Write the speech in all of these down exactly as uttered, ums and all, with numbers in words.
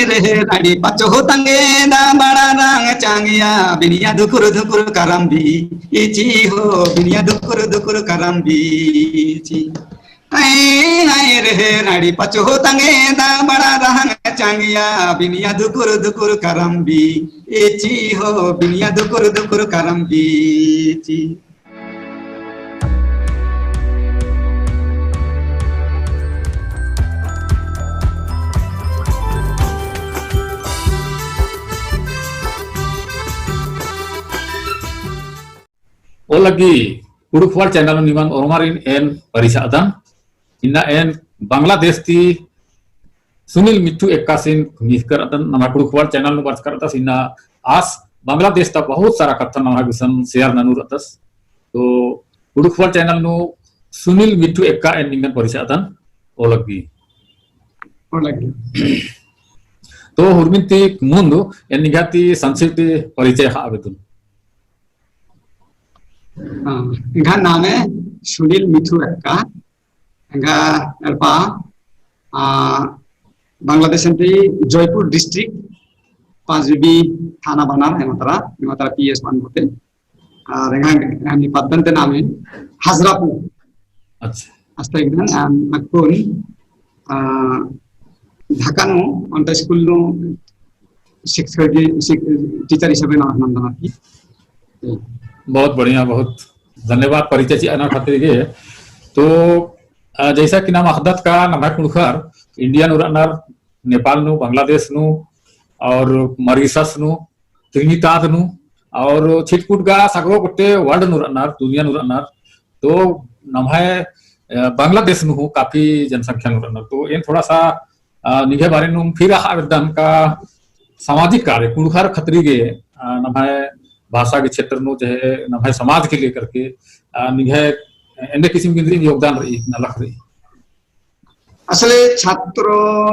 रे राड़ी पचो तंगे दा बड़ा रंग चांगिया, बिनिया धुकुर धुकुर करम बीची हो, बिनिया धुकुर धुकुर करम बीची। हाय, हाय रे, राड़ी पचो तंगे दा बड़ा रहंग चांगिया, बिनिया धुकुर धुकुर करम बीची हो, बिनिया धुकुर धुकुर करम बीची। ओ लग्गी कुँड़ुख़ World channel निमन ओर्मारिन एन परिछादन। इन्ना एन बांग्लादेश ती सुनील मिट्ठू एक्कासिन मिख़कर अदन, नम्है कुँड़ुख़ World channel नू बरचकर अदस। इन्ना आस बांग्लादेश ता बहुत सारा कत्थन नम्है गुसन share ननू रअदस। तो कुँड़ुख़ World channel नू सुनील मिट्ठू एक्का एन निंगन परिछादन। ओ लग्गी। ओ लग्गी। तो हुरमिन ती मुन्द एन निंगा ती संक्षिप्त परिचय ख़आ बेद्दन। हाँ, एंग्है नामे सुनील मिट्ठू एक्का, एंग्है एड़पा, आ, बांग्लादेश ती जयपुर district, पाँच बीबी थाना बनार, एम तरा, एम तरा P S one होते। आ, एंग्है, एंग्है पद्दन ती नामे हजरापुर। अच्छा। अस्ता एकदम, आ, अक्कुन, आ, ढाका नू, ओन्टा school नू शिक्षक की, शिक-, teacher हिसाबे नाम नंदना की। बहुत बढ़िया, बहुत धन्यवाद परिचय चिअना खातिर गे। तो, आ, जैसा कि नाम अख़दत का नम्है कुँड़ुख़र India नू रअनर, नेपाल नू, बांग्लादेश नू और Mauritius नू, त्रिनिदाद नू और छिटपुट गा सगरो गोट्टे world नू रअनर, दुनिया नू रअनर। तो नम्है, अ, बांग्लादेश नू हूँ काफी जनसंख्या नू रअनर। तो एन थोड़ा सा, अ, निंग्है बारे नू फिर अख़आ बेद्दन का सामाजिक कार्य कुँड़ुख़र खतरी गे, अ, नम्है भाषा के क्षेत्र नू चाहे नम्है समाज के लेकर के, अ, निंग्है एन्ने किसिम की योगदान रई, नलख रई। असले छात्र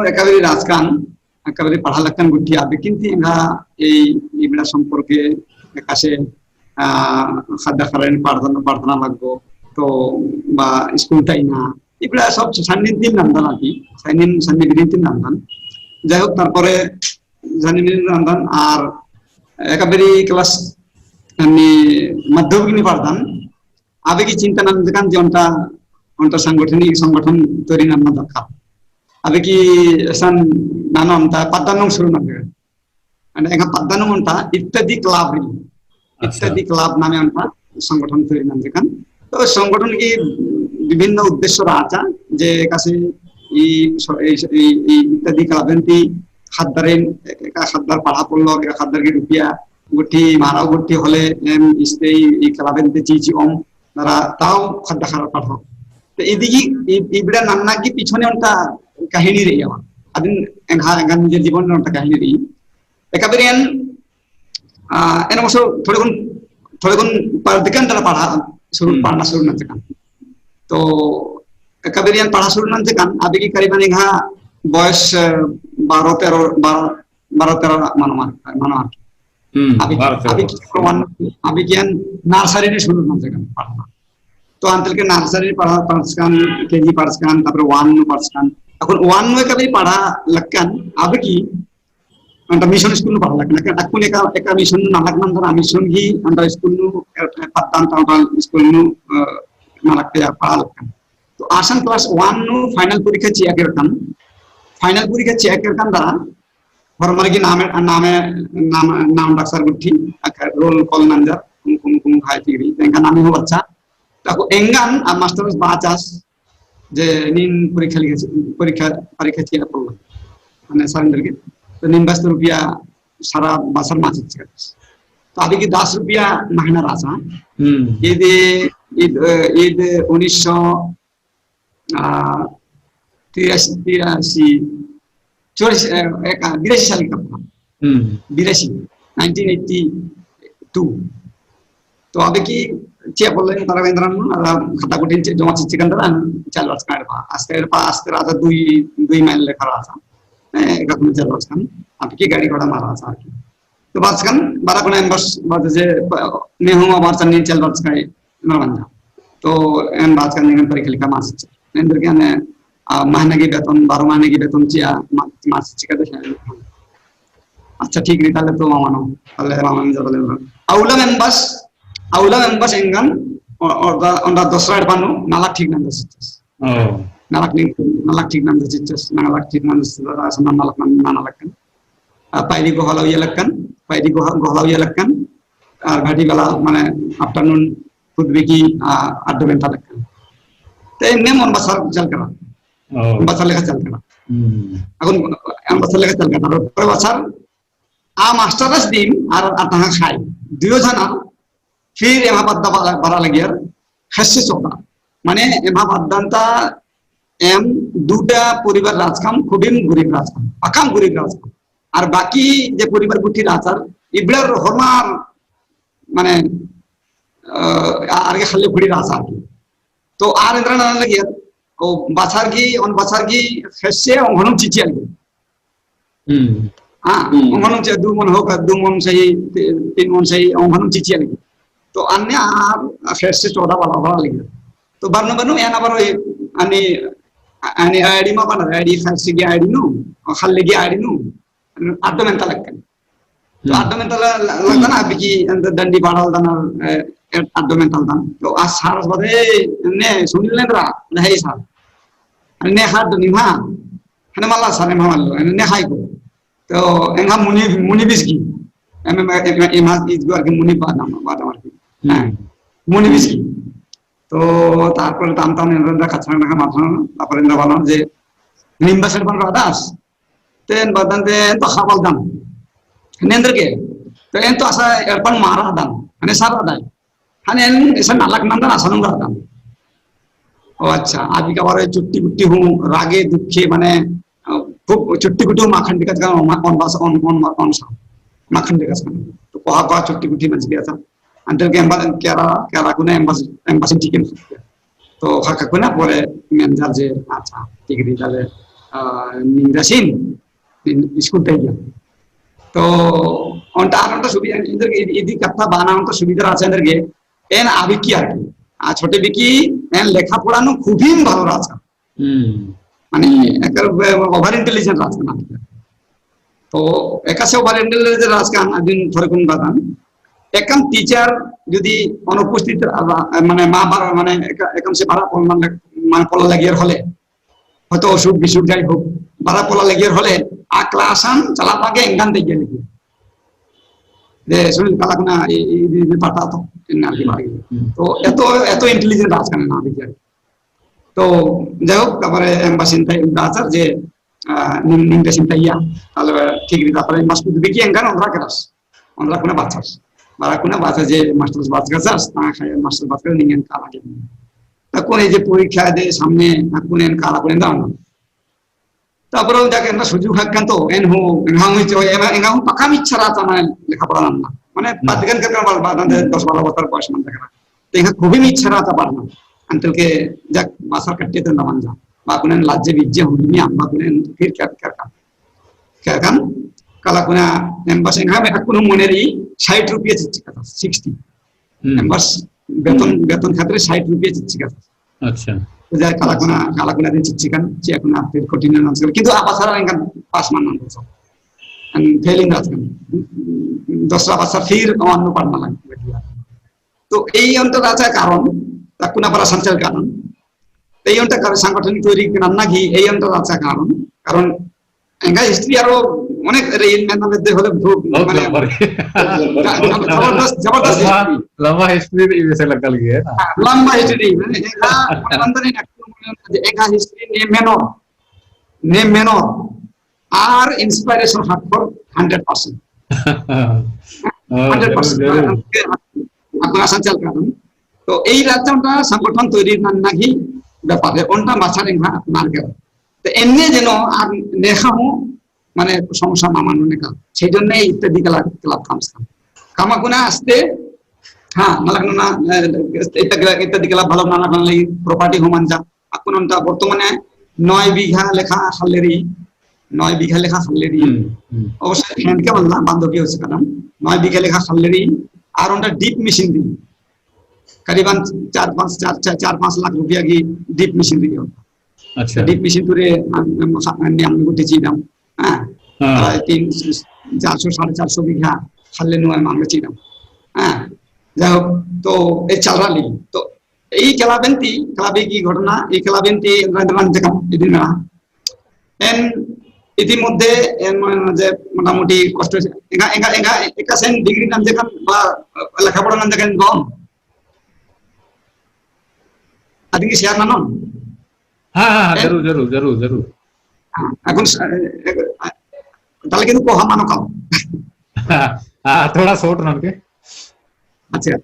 एका बारी रहचकन, एका बारी पढ़ा लक्कन गुट्ठी आबे किन्ती एंगा ए इबड़ा संपर्क एकासे, आ, ख़द्द ख़र्रन प्रार्थना, प्रार्थना लग्गो, तो बा school ता इन्ना, इबड़ा सब सन्निन ती नंदन आती, सन्निन, सन्नि बिरिन ती नंदन। जाई होक, तारपरे सन्निन नंदन आर एका बारी class अन्नी माध्यमिक नी पढ़दन, आबे की चिंता नंजकन जे ओन्टा, ओन्टा संगठन, ई संगठन तोरी नन्ना दरकार। आबे की असन नना ओन्टा पद्दा नू शुरू नंजकन। अन्ने एंगा पद्दा नू ओन्टा इत्यादि club रई। अच्छा। इत्यादि club नामे ओन्टा संगठन तोरी नंजकन। तो संगठन की विभिन्न उद्देश्य रहचा, जे एकासे ई स-, ई, ई, ई इत्यादि club एन ती ख़द्दरिन, एका ख़द्दर पढ़ा पोल्लो, एका ख़द्दर की रुपया गुट्ठी, मारा गुट्ठी होले, एम इस्ते ई, ई club एन ती चिओम, नरा ताऊ ख़द्द ख़र्रा पढ़ो। तो इदी की, इ-, इबड़ा नन्ना की पीछे ने ओन्टा कहानी रई आवा। अदिन एंग्है, एंग्है निज जीवन में ओन्टा कहानी रई। एका बारी एन, आ, एन ओसो थोड़े गुन, थोड़े गुन पढ़दकन तरा पढ़ा शुरू, हम्म। पढ़ना शुरू नंजकन। तो एका बारी एन पढ़ा शुरू नंजकन, आबे की करीबन एंग्है बयस, अ, बारह तेरह, बारह, बारह तेरह मनवार, मनवार। हम्म, अभी, बारह तेरह अभी बरस। की वन, अभी की एन nursery ने शुरू नंजकन पढ़ना। तो अन्तिल के nursery पढ़ा, पढ़चकन, K G पढ़चकन, तारपरे one नू पढ़चकन। अक्कुन one नू एका बारी पढ़ा लक्कन, आबे की, अन्ता mission school नू पढ़ा लक्कन। अक्कुन एका, एका mission नू नलख नंदन, आ mission ही अन्ता school नू, अ, पद्दा अन्ता, अन्ता school नू, अ, नलख ते पढ़ा लक्कन। तो असन class one नू final परीक्षा चिआ केरकन, final परीक्षा चिआ केरकन दरा, होरमर की नामे, नामे, नाम, नाम डाक्सर गुट्ठी, अक roll call नंजर, कुम, कुम, कुम खाए चिगरी, तेंका नामे हो बच्चा। ताको एंगन आ मास्टर बाचस, जे नीन परीक्षा लिखे, परीक्षा, परीक्षा चिआ पोल्ला। मने सरेंद्र के, तो नीन बस रुपया सारा बसर माचित चिकस। तो अभी की दस रुपया महीना रहचा। हम्म। ईद, ईद, ईद उन्नीस सौ आ, तिरासी, तिरासी, चौरासी, अ, एक, बिरासी साल का था। हम्म। बिरासी, nineteen eighty two। तो अबे की चिआ पोल्ला तरा एन्दरा नू, अरा खाता गुट्ठिन चे-, जमा चिच्चकन तरा चालबाचकन एड़पा। आस्ते एड़पा, आस्ते रहचा दुई, दुई mile लेखा रहचा। ए, एका कुना चालबाचकन। अबे की गाड़ी घोड़ा मा रहचा की। तो बाचकन, बरआ कुना एम बस, बस जे, प-, नेहूँ अबार चन्नी चालबाचकन, नरवंजा। तो एम बाचकन निंगन परीक्षा लिखा मासिक। एन्देरगे अन्ने, आ, महीना की वेतन, बारह महीना की वेतन चिआ, मा-, मासिक चिका दे। अच्छा, ठीक रई, ताले तो मामा नू, ताले मामा नू जब ले। अउलम एम्बस, अउलम एम्बस एंगन, और, और दा, ओन्टा दोसरा एड़पा नू, नलख ठीक नंदस चिच्चस। ओ। नलख नी, नलख ठीक नंदस चिच्चस, नलख ठीक नंदस चिच्चस, नलख नन-, नलख नन-, आ, पैरी गोहला उइया लक्कन, पैरी गोह-, गोहला उइया लक्कन, और घड़ी वाला, माने, afternoon खुद भी की, आ, अड्डो बेंता लक्कन। ते एन्ने ओन बसर चल करा। ओ। बसर लेखा चल करा। हम्म। अक्कुन, ओन बसर लेखा चल करा। पर बसर आ मास्टरस दिम आर, आर तंग्है खाय। दुयो झन आर फिर एम्हा पद्दा बरा, बरा लगियर, ख़ेस्स चोदा। माने एम्हा पद्दन ता एम दुटा परिवार रहचकम, खुबिम गुरिब रहचकम, अकम गुरिब रहचकम। आर बाकी जे परिवार गुट्ठी रहचर, इबड़र होरमर, माने, अ, आर गे ख़ल्ले खुड़ी रहचर की। तो आर एन्दरा नना लगियर, ओ बछर की, ओन बछर की ख़ेस्स ओंगोनम चिचिया लगी। हम्म। हाँ, हम्म। ओंगोनम चे-, दू मन होका, दू मन सही, ती-, तीन मन सही, ओंगोनम चिचिया लगी। तो अन्ने आर ख़ेस्स चोदा बरा बरा लगी। तो बरनु बरनु एन अबरो ए, अनि, अनि आड़ी मा बना, आड़ी ख़ेस्स गे आड़ी नू, ख़ल्ले गे आड़ी नू, अड्डो मेंता लक्कन। तो हम्म। अड्डो मेंता ल-, ल-, लगदन, अबकी एन्देर डंडी पाड़ालदन, ए, ए, अड्डो मेंतालदन। तो आ सारस बअदय, ने सुनील ने एन्दरा, ने है सार। ने हाथ निम्हा, हने मला सार, एम्हा मला, ने हाय को। तो एंगा मुनि, मुनि बिसगी। एम, एम, एम, एम्हा इजगो आर की मुनि बादाम, बादाम आर की। हम्म। हाँ, मुनि बिसगी। तो तारपर ताम ताम एन्दरा कछनखरना माथन, तारपर एन्दरा बालन जे, निम्बा सेट बन रअदस। ते एन बअदन ते एन तो ख़ाबलदन। हने एन्देरगे। तो एन तो असा एड़पन मारा दन। हने सारा दन। हने एन ऐसा नलख नंदन असा नू रअदन। ओ अच्छा, अबकी बारे चुट्टी गुट्टी हूँ, रागे दुखे माने, अ, खूब चुट्टी गुट्टी हूँ माखन टिकस का, ओन, ओन बस, ओन, ओन, ओन सा। माखन टिकस का। तो कोहा कोहा चुट्टी गुट्टी मंजकी असा। अन्ते के एम्बा-, केरा, केरा कुना एम्बस-, एम्बस टिकन। तो ख़क्खा कुना पोरे मेंजर जे, अच्छा, ठीक रई ताले, अ, निंग्है सिन, निंग्है स्कूल तइया। तो ओन्टा आर ओन्टा सुबि-, इदी कत्था बअना ओन्टा सुबिधा रहचा एन्देरगे, एन आ बिकी आर की। आ छोटे बिकी, एन लेखा पढ़ा नू खुबिम भालो रहचा। हम्म। माने, एकर वे-, over intelligent रहचा ना। तो एकासे over intelligent रहचकन, अदिन थोड़े कुन बअदन। एकम teacher जुदी अनुपस्थित रआ-, माने, मा बरआ, माने, एक-, एकम से बरआ पोल्ला लग-, माने, पोल्ला लगियर होले। होतो असुख बिसुख जाई हो, बरआ पोल्ला लगियर होले, आ class अन चलाबआ गे एंगन तइया लगियर। दे, सुनील, काला कुना, ए, ए, ए, ए, पढ़ता तो, एन्ने आर की बारी। हम्म। तो एतो, एतो intelligent रहचकन ना बिकी आर। तो जाई होक, तारपरे एम्बस इन्ता इन्ता आचर जे, आ, निंग, निंग देसिन तइया, ताले ठीक रई, तारपरे एम्बस कुद बिकी एंगन ओन्दरा केरस, ओन्दरा कुना बाचस, बरआ कुना बाचस जे मास्टर बाचकस, ता खाया मास्टर बाचकस, निंगन काला गे। ता कुना जे परीक्षा दे सामने, ता कुना एन काला कुना दान। तो अबरो जाके एन्देर सुजु ख़क्खन तो, एन हूँ, एंगा हूँ इच्छा, एंगा, एंगा हूँ पक्का इच्छा रहचा माने लेखा पढ़ा नन्ना। माने हम्म। पद्दगन केरकन बाल, बाल, दस बारह बछर बयस मंजा केरा। तो एंगा खुबिम इच्छा रहचा पढ़ना। अन्ते के जक बछर कट्टे तन दमन जा। बा कुना एन लज्जे बिज्जे हूँ, निया, बा कुना एन फिर केरकन, केरकन, केरकन, काला कुना एम्बस एंगा में अक्कुन मोने रई साठ रुपया चिच्चकस, sixty। हम्म। एम्बस बेतन, हम्म। बेतन खातिर साठ रुपया चिच्चकस। अच्छा। तो जाई काला कुना, काला कुना दिन चिच्चकन, चिआ कुना फिर कठिन नंजकन। किन्तु आ बछर एंगन पास मल नंजकन। एन फेल ही नंजकन। दोसरा बछर फिर ओन नू पढ़ना लग-, लगिया। तो एई ओन्टा रहचा कारण, ता कुना बरआ संचल कारण। एई ओन्टा कर संगठन तैयारी नन्ना गही, एई ओन्टा रहचा कारण। कारण एंगा history आरो अनेक रे इन मेना में दे होले भू-, बहुत माने लंबा रे। ज-, ज-, जबरदस्त, जबरदस्त लंबा, history। लंबा history रे वैसे लगल गया है ना। हाँ, लंबा history, माने एंगा, मतलब, अंदर इन अक्टू माने एंगा history ने मेनोर, ने मेनोर, आर inspiration हक्कोर hundred percent। हाँ, hundred percent। जरूर, जरूर। अक्कुन असन चल कर। तो एई रहचा ओन्टा संगठन तैयारी नन्ना गही बेपार है, ओन्टा बछर एंगा मार कर। तो एन्ने जेनो आर नेखा हूँ, माने समस्या मा मनो नेका। सेजोन्ने इत्यादि कला, कला काम से काम। काम कुना आस्ते, हाँ, मतलब ना, इत्यादि कला, इत्यादि कला भलो ना, ना, ना, property हूँ मंजा। अक्कुन ओन्टा बर्तमाने नौ बीघा लेखा ख़ल्ल रई, नौ बीघा लेखा ख़ल्ल रई। हम्म, हम्म। अवश्य hand के बदला बंद हो गया उसका नाम। नौ बीघा लेखा ख़ल्ल रई, आर ओन्टा deep machine रई। करीबन चार पाँच, चार, चार, चार पाँच लाख रुपया गही deep machine रई। अच्छा। Deep machine तुरे, हम, हम, हम, हम गुट्ठी चीदम। हाँ। हाँ। आ, तीन, चार सौ, साढ़े चार सौ बीघा खल्ले नू एमा चिअना। हाँ, जाहो, तो ए चलरा लगी। तो ई कला बेंती, कला बेगी घटना, ई कला बेंती रंजन जगह इदिन मेरा। एन इति मुद्दे एन जे मोटामोटी कष्ट से, एंगा, एंगा, एंगा, एकासे एन degree नंजकन बा, लेखा पढ़ा नंजकन गम। अदिंगे share ननोन। हाँ, हाँ, हाँ, एन? जरूर, जरूर, जरूर, जरूर। हाँ, अकुन स-, ए, ए, तले किनु कोहा मनो कम। हाँ, हाँ, थोड़ा short ननके। अच्छा,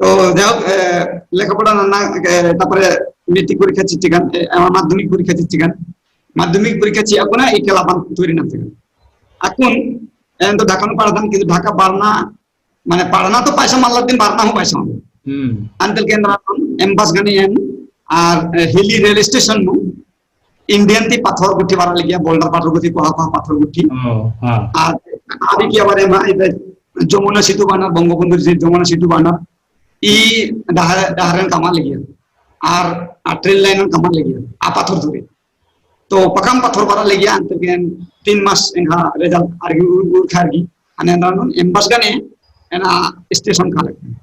तो जाओ, ए, लेखा पढ़ा नन्ना, ए, तारपरे matric परीक्षा चिच्चकन, ए, ए, माध्यमिक परीक्षा चिच्चकन, माध्यमिक परीक्षा चिआ अक्कुन ई कला बंद तुरी नंजकन। अक्कुन, एन तो ढाका नू पढ़दन, किंतु ढाका बरना, माने पढ़ना तो पैसा मल्ला, लेकिन बरना हूँ पैसा मल्ला। हम्म। अंतल केंद्र एम्बस गने एन, आर, ए, हिली rail station नू, Indian ती पत्थर गुट्ठी बरआ लगिया, boulder पत्थर गुट्ठी, कोहा कोहा पत्थर गुट्ठी। ओ, हाँ। आ, आ भी किया बारे में, इधर जमुना सेतु बना, बंगोबंधु जी जमुना सेतु बना, ई डहर-, डहरेन कमआ लगिया। आर, आ train line कमआ लगिया, आ पत्थर तुरे। तो पकम पत्थर बरआ लगिया, अंतल के तीन मास एंगा result आरगी, उ-, उ-, उरखा आरगी। अने एन रअनन एम्बस गने एना station कालकन।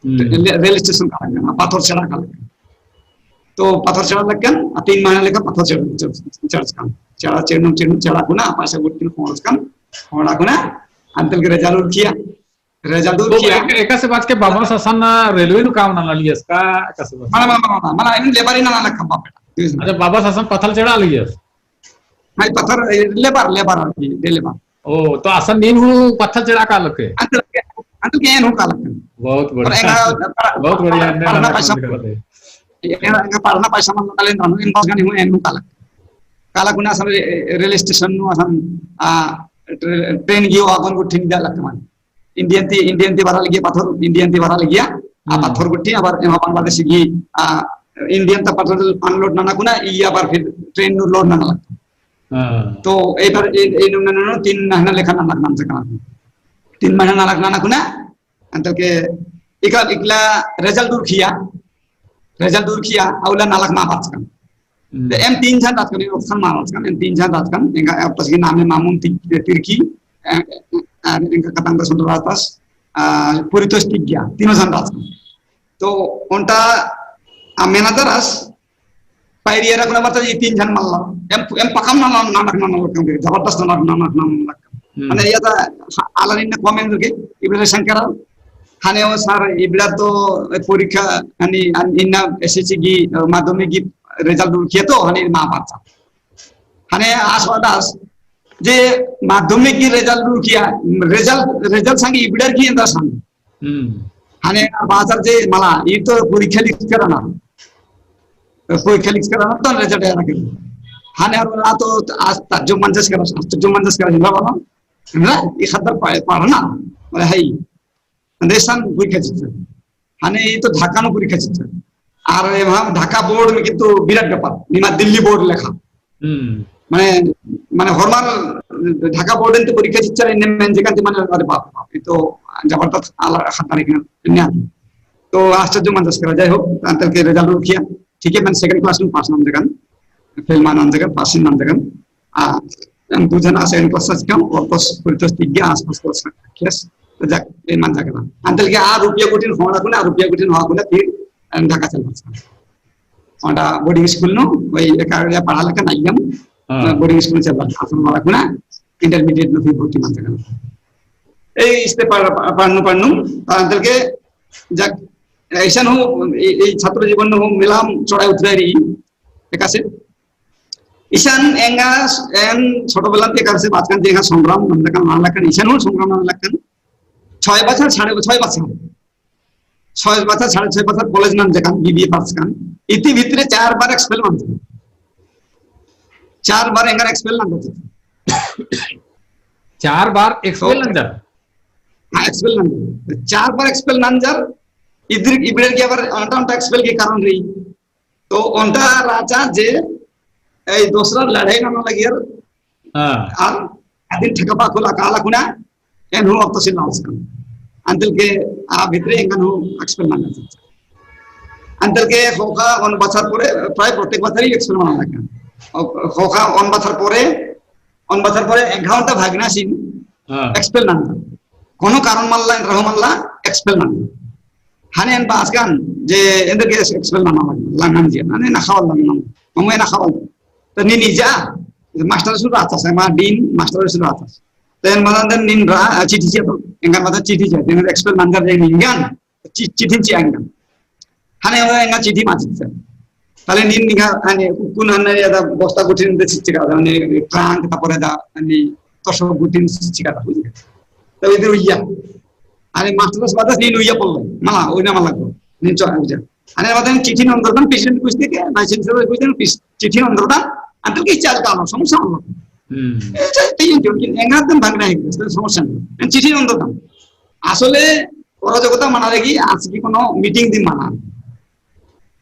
हम्म। रे-, rail station कालकन, आ पत्थर चढ़ा कालकन। तो पत्थर चढ़ा लगकन, आ तीन महीना लेखा पत्थर चढ़, चढ़, चढ़चकन। चढ़ा, चढ़नुम, चढ़नुम, चढ़ा कुना, पैसा गुट्ठिन खोंड़चकन, खोंड़ा कुना, अंतल के result उरखिया। Result तो उरखिया। एक, एकासे बाचकन बाबस असन railway नू काम नना लगियस का, एकासे बाचकन? मला, मला, मला, मला, एन labour ही नना लग्गम बाप बेटा। अच्छा, बाबस असन पत्थर चढ़ा लगियस? हाँ, पत्थर, ए, labour, labour आर की, day labour। ओ, तो असन नीन हूँ पत्थर चढ़ा कालके? अंतल के, अंतल के एन हूँ कालकन। बहुत और बढ़िया। एंगा, बहुत बढ़िया, एन्ने पढ़ना नना पैसा, काम करते। एंगा, एंगा पढ़ना पैसा मल काले, एन एम्बस गने हूँ, एन हूँ कालकन। काला कुना असन रे-, rail station नू असन, आ, ट्रे-, train गही wagon गुट्ठिन इदा लग्गमन। Indian ती, Indian ती बरआ लगिया पत्थर, Indian ती बरआ लगिया, आ हम्म। पत्थर गुट्ठी, अबर एम्हा बांग्लादेश गही, आ, Indian ता पत्थर unload नना कुना, ई अबर फिर train नू load नना लग्गा। हाँ। तो ए बार ए, ए नू नना नू तीन महीना लेखा नना लग्गा नंजकन। तीन महीना नना लग्गा नना कुना, अंतल के इकला, इकला result उरखिया, result उरखिया, अउला नलख मा बरचकन। हम्म। तो एम तीन झन रहचकन, एम option मा रहचकन, एम तीन झन रहचकन, एंगा, एम पसगी नामे मामुन ति-, तिरकी, ए, ए, ए, एंगा कतंग सुंदर रहचस, आ, पुरितोस तिग्गा, तीनों झन रहचकन। तो ओन्टा आ manager अस, पैरी एरा कुना बरचस ई तीन झन मल्ला। एम, एम पकम नना, नना, नना, नना, जबरदस्त नना, नना, नना, नना। हम्म। माने या ता आलारिन ना comment करके, इबड़ा शंकर, हने ओ sir, इबड़ा तो परीक्षा, हनी, अन-, इन्ना SSC गही, अ, माध्यमिक गही result उरखिया तो, हने मा बरचा। हने आस वादस, जे माध्यमिक गही result उरखिया, result, result संगे इबड़र गही एन्देर संगे। हम्म। हने बाचर जे मला, ई तो परीक्षा लिखचका रअनर। परीक्षा लिखचका रअनर, तो result एरा के। हने अर ना तो आज तज्जो मंजस करा, आज तज्जो मंजस करा, हिंदरा वाला। हिंदरा, ई खद्दर पा-, पढ़ना, बोले, "है, अंदेसन परीक्षा चिच्चर।" हने ई तो ढाका नू परीक्षा चिच्चर। आर एम्हा ढाका board में किंतु बिराट गपार, निमा दिल्ली board लेखा। हम्म। माने, माने होरमर ढाका board एन तो परीक्षा चिच्चर एन्ने मेंजकन ती माने, अरे बाप, बाप, ई तो जबरदस्त आलर खतरनाक एन्ने। तो आश्चर्य मंजस करा, जाई हो, अंतल के result उरखिया, ठीक है, मने second class में pass नंजकन, fail मा नंजकन, pass नंजकन, आ, एम दू जना second class चिच्चकम, और तो पुरितोस तिग्गा आस पास class केस, तो जाक, ए मंजा करा। अंतल के आ रुपया गुट्ठिन होड़ा कुना, आ रुपया गुट्ठिन होड़ा कुना, फिर एम ढाका चल बरचकन। ओन्टा boarding school नू, वही एका पढ़ा लक्कन अइय्यम, हाँ। Boarding school नू चल बरचकन, आसन वाला कुना, intermediate नू फिर भर्ती मंजकन। ए, इस्ते पढ़, पढ़नू, पढ़नू, अंतल के जक, ऐसन हूँ, ए, ए, छात्र जीवन नू हूँ, मिलाम चौड़ा उतरा रई, एकासे। इसन एंगा, एन छोटो बेला ती एकासे बाचकन जे एंगा संग्राम नंजकन, नना लक्कन, इसन हूँ संग्राम नना लक्कन, छय बछर, साढ़े छय बछर। छय बछर, साढ़े छय बछर college नंजकन, BBA पास कन। इती भितरे चार बार expel नंजकन। चार बार एंगन expel नंजकन। चार बार expel तो नंजर? हाँ, expel नंजर। चार बार expel नंजर, इधर इबड़र की अबर ओन्टा ओन्टा expel की कारण रई। तो ओन्टा राजा जे, ए, दूसरा लड़ाई नना लगियर, हाँ। आर अदिन ठकबा खोला काला कुना, एन हूँ अब तो सिला उसका। अंतल के आ भितरे एंगन हूँ expel नना। अंतल के ख़ोख़ा ओन बछर पोरे, प्राय प्रत्येक बछर ही expel मना लगा। और ख़ोख़ा ओन बछर पोरे, ओन बछर पोरे एंग्है ओन्टा भगनासिन हाँ। Expel another. कोनो कारण मल्ला, एन रहो मल्ला, expel नंदर। हने एन बाचकन जे एन्देरगे expel नना लग, लंगन जे, हने नखा वाला लंगन, मम्मे नखा वाला। तो नीन इजा, मास्टर सुन रहचा, से मा डीन मास्टर सुन रहचा। तो एन मतलब नीन रा, चिट्ठी चिआ तो, एंगन मतलब चिट्ठी चिआ, नीन expel नंदर जे निंगन, चि-, चिट्ठी चिआ एंगन। हने एंगन चिट्ठी मा चिच्चा। तले नीन निंगा, हने कुन हने या दा बस्ता गुट्ठिन दे चिच्चका, हने trunk ता पोरे दा, हने तोसो गुट्ठिन चिच्चका दा, बुझी। तो इधर उइया। हने मास्टर बस बादस नीन उइया पोल्लो। मला, उइना मला को। नीन चो उइया। हने बादन चिट्ठी नंदर दन, patient कुछ दे के, patient से कुछ दे, चिट्ठी नंदर दन, अंतल के चाल कालो, समस्या मल्ला। हम्म। ए, चाल, तीन जन की, एंगा दन भागना है, समस्या नहीं। चिट्ठी नंदर दन। आसले ओरा जोगता मना लगी, आस की कोनो meeting दिम मना।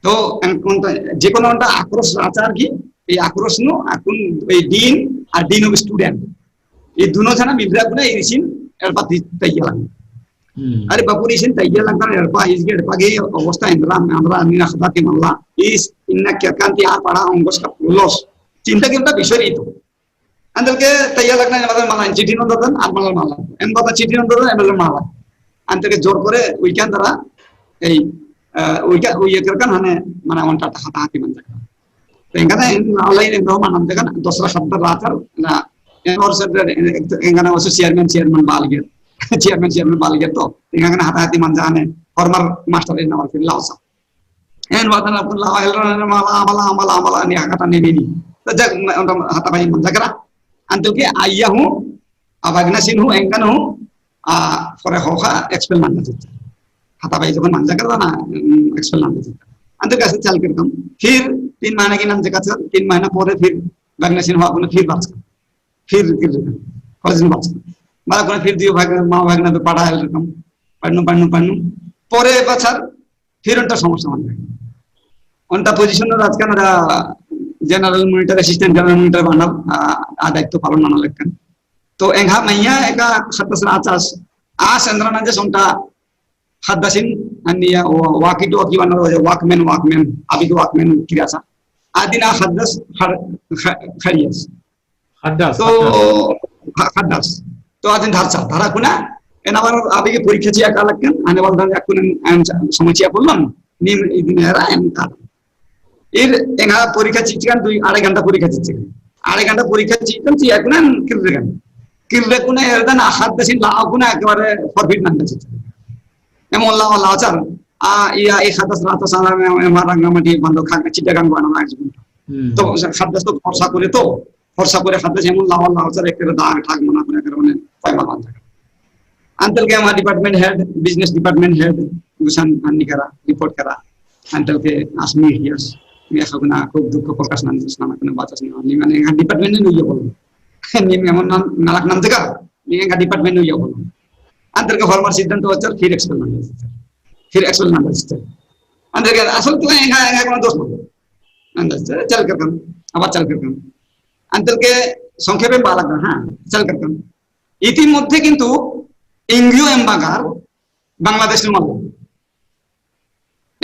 तो एन कोन तो, जे कोनो ओन्टा आक्रोश आचार की, ए आक्रोश नू, अक्कुन, ए डीन, आ डीन of student। ए दुनो जना मिलरा कुना, इरिसिन एड़पा ती-, तैयार लगी। हम्म। अरे बापू, इरिसिन तैयार लगता, एड़पा, इसके एड़पा के अवस्था एन्दरा, एन्दरा, अन्नी अख़दा के मल्ला, इस इन्ना केरकन ती आर पड़ा ओंगोस का पोल्लोस। चिंता के ओन्टा विषय रई तो। अंतल के तैयार लगना, मतलब मला चिट्ठी नंदर दन, आर मला मला। एन बाता चिट्ठी नंदर दन, एन मला मला। अंतल के जोर करे, उइकन दरा, ए, अ, उइका, उइया केरकन हने, मना ओन्टा हता हती मंजा केरा। तो एंगन, एन online एन दो मनन देखन, दोसरा ख़द्दर रहचर, ना, एन और सब, एंगन और सब chairman, chairman बाल गया। Chairman, chairman बाल गया तो, एंगन हता हती मंजा ने, former master एन और फिर लाओ सब। एन बातन अक्कुन लावा हेलरा, मला, मला, मला, मला, निया कता ने नीन। तो जग, ओन्टा हता भाई मंजा केरा। अंतल के आइया हूँ, आ भगनासिन हूँ, एंगन हूँ, आ, पोरे ख़ोख़ा expel नंदर चिच्चा। हता भाई जोगन मंजा केरा ना, उम, expel नंदर चिच्चा। अंतल के ऐसे चाल केरकम। फिर तीन महीना की नंजका चिच्चा, तीन महीना पोरे फिर भगनासिन हूँ अक्कुन फिर बाचका। फिर किर्रकन, college नू बाचका। मला कुना फिर दियो भाग, मा भगना तो पढ़ा हेलरकम। पढ़नू, पढ़नू, पढ़नू। पोरे बछर फिर ओन्टा समस्या मंजा। ओन्टा position नू रहचकन रा general monitor, assistant general monitor बअनर, आ, आ दायित्व पालन नना लगकन। तो एंग्है मइय्याँ एका ख़द्दस रहचस, आस एन्दरा नंजस ओन्टा ख़द्दासिन अन्निया वा-, walkie talkie बअनर, Walkman, Walkman, अबी के Walkman किर्रआ सा। आदिन आ ख़द्दस ख़र-, ख़-, ख़रियस। ख़द्दस, तो, ख़द्दस। हाँ, ख़द्दस। तो आदिन धरचा, धरा कुना, एन अबड़ा अबी के परीक्षा चिआ कालकन, अन्ने वाला दिन अक्कुन एन, एन समय चिआ पोल्लोन, नीम इदिन एरा एन काल। ईर एंगा परीक्षा चिच्चकन, दुई, अढ़ाई घंटा परीक्षा चिच्चकन। अढ़ाई घंटा परीक्षा चिच्चकन, चिआ कुना किर्रकन। किर्रकुना एरदन आ ख़द्दसिन लावा कुना एकेबारे forfeit नंदर चिच्चकन। एमन लावा लाचर, आ, इया, ए ख़द्दस रहचा साला में, एमा रंगा मटी बंदो खा, चिट्टा गांग बना ना। हम्म। तो ख़द्दस तो भरोसा करे तो, भरोसा करे ख़द्दस एमन लावा लाचर, एकेरे दाग ठाक मना कुना एकेरे मने पायमा बंदर। अंतल के हमारा department head, business department head, गुसन अन्नी केरा, report केरा। अंतल के आस मीडियस, मी अख़ा कुना खूब दुख प्रकाश नंदस, नना कुना बाचस नी, नीम एंगा department नू उइया पोल्लोन। नीम एमन नलख नंजका, नीम एंगा department नू उइया पोल्लोन। अंतल के former student तो चिच्चर, फिर expel नंदर चिच्चर। फिर expel नंदर चिच्चर। अंतल के असल तो एंगा, एंगा कुना दोस्त बोलो। नंदर चिच्चर, चाल केरकन, अबड़ा चाल केरकन। अंतल के संख्या बेम बालक, हाँ, चाल केरकन। इतिमध्ये किंतु एंग्यो एम्बा गार बांग्लादेश नू मल्ला।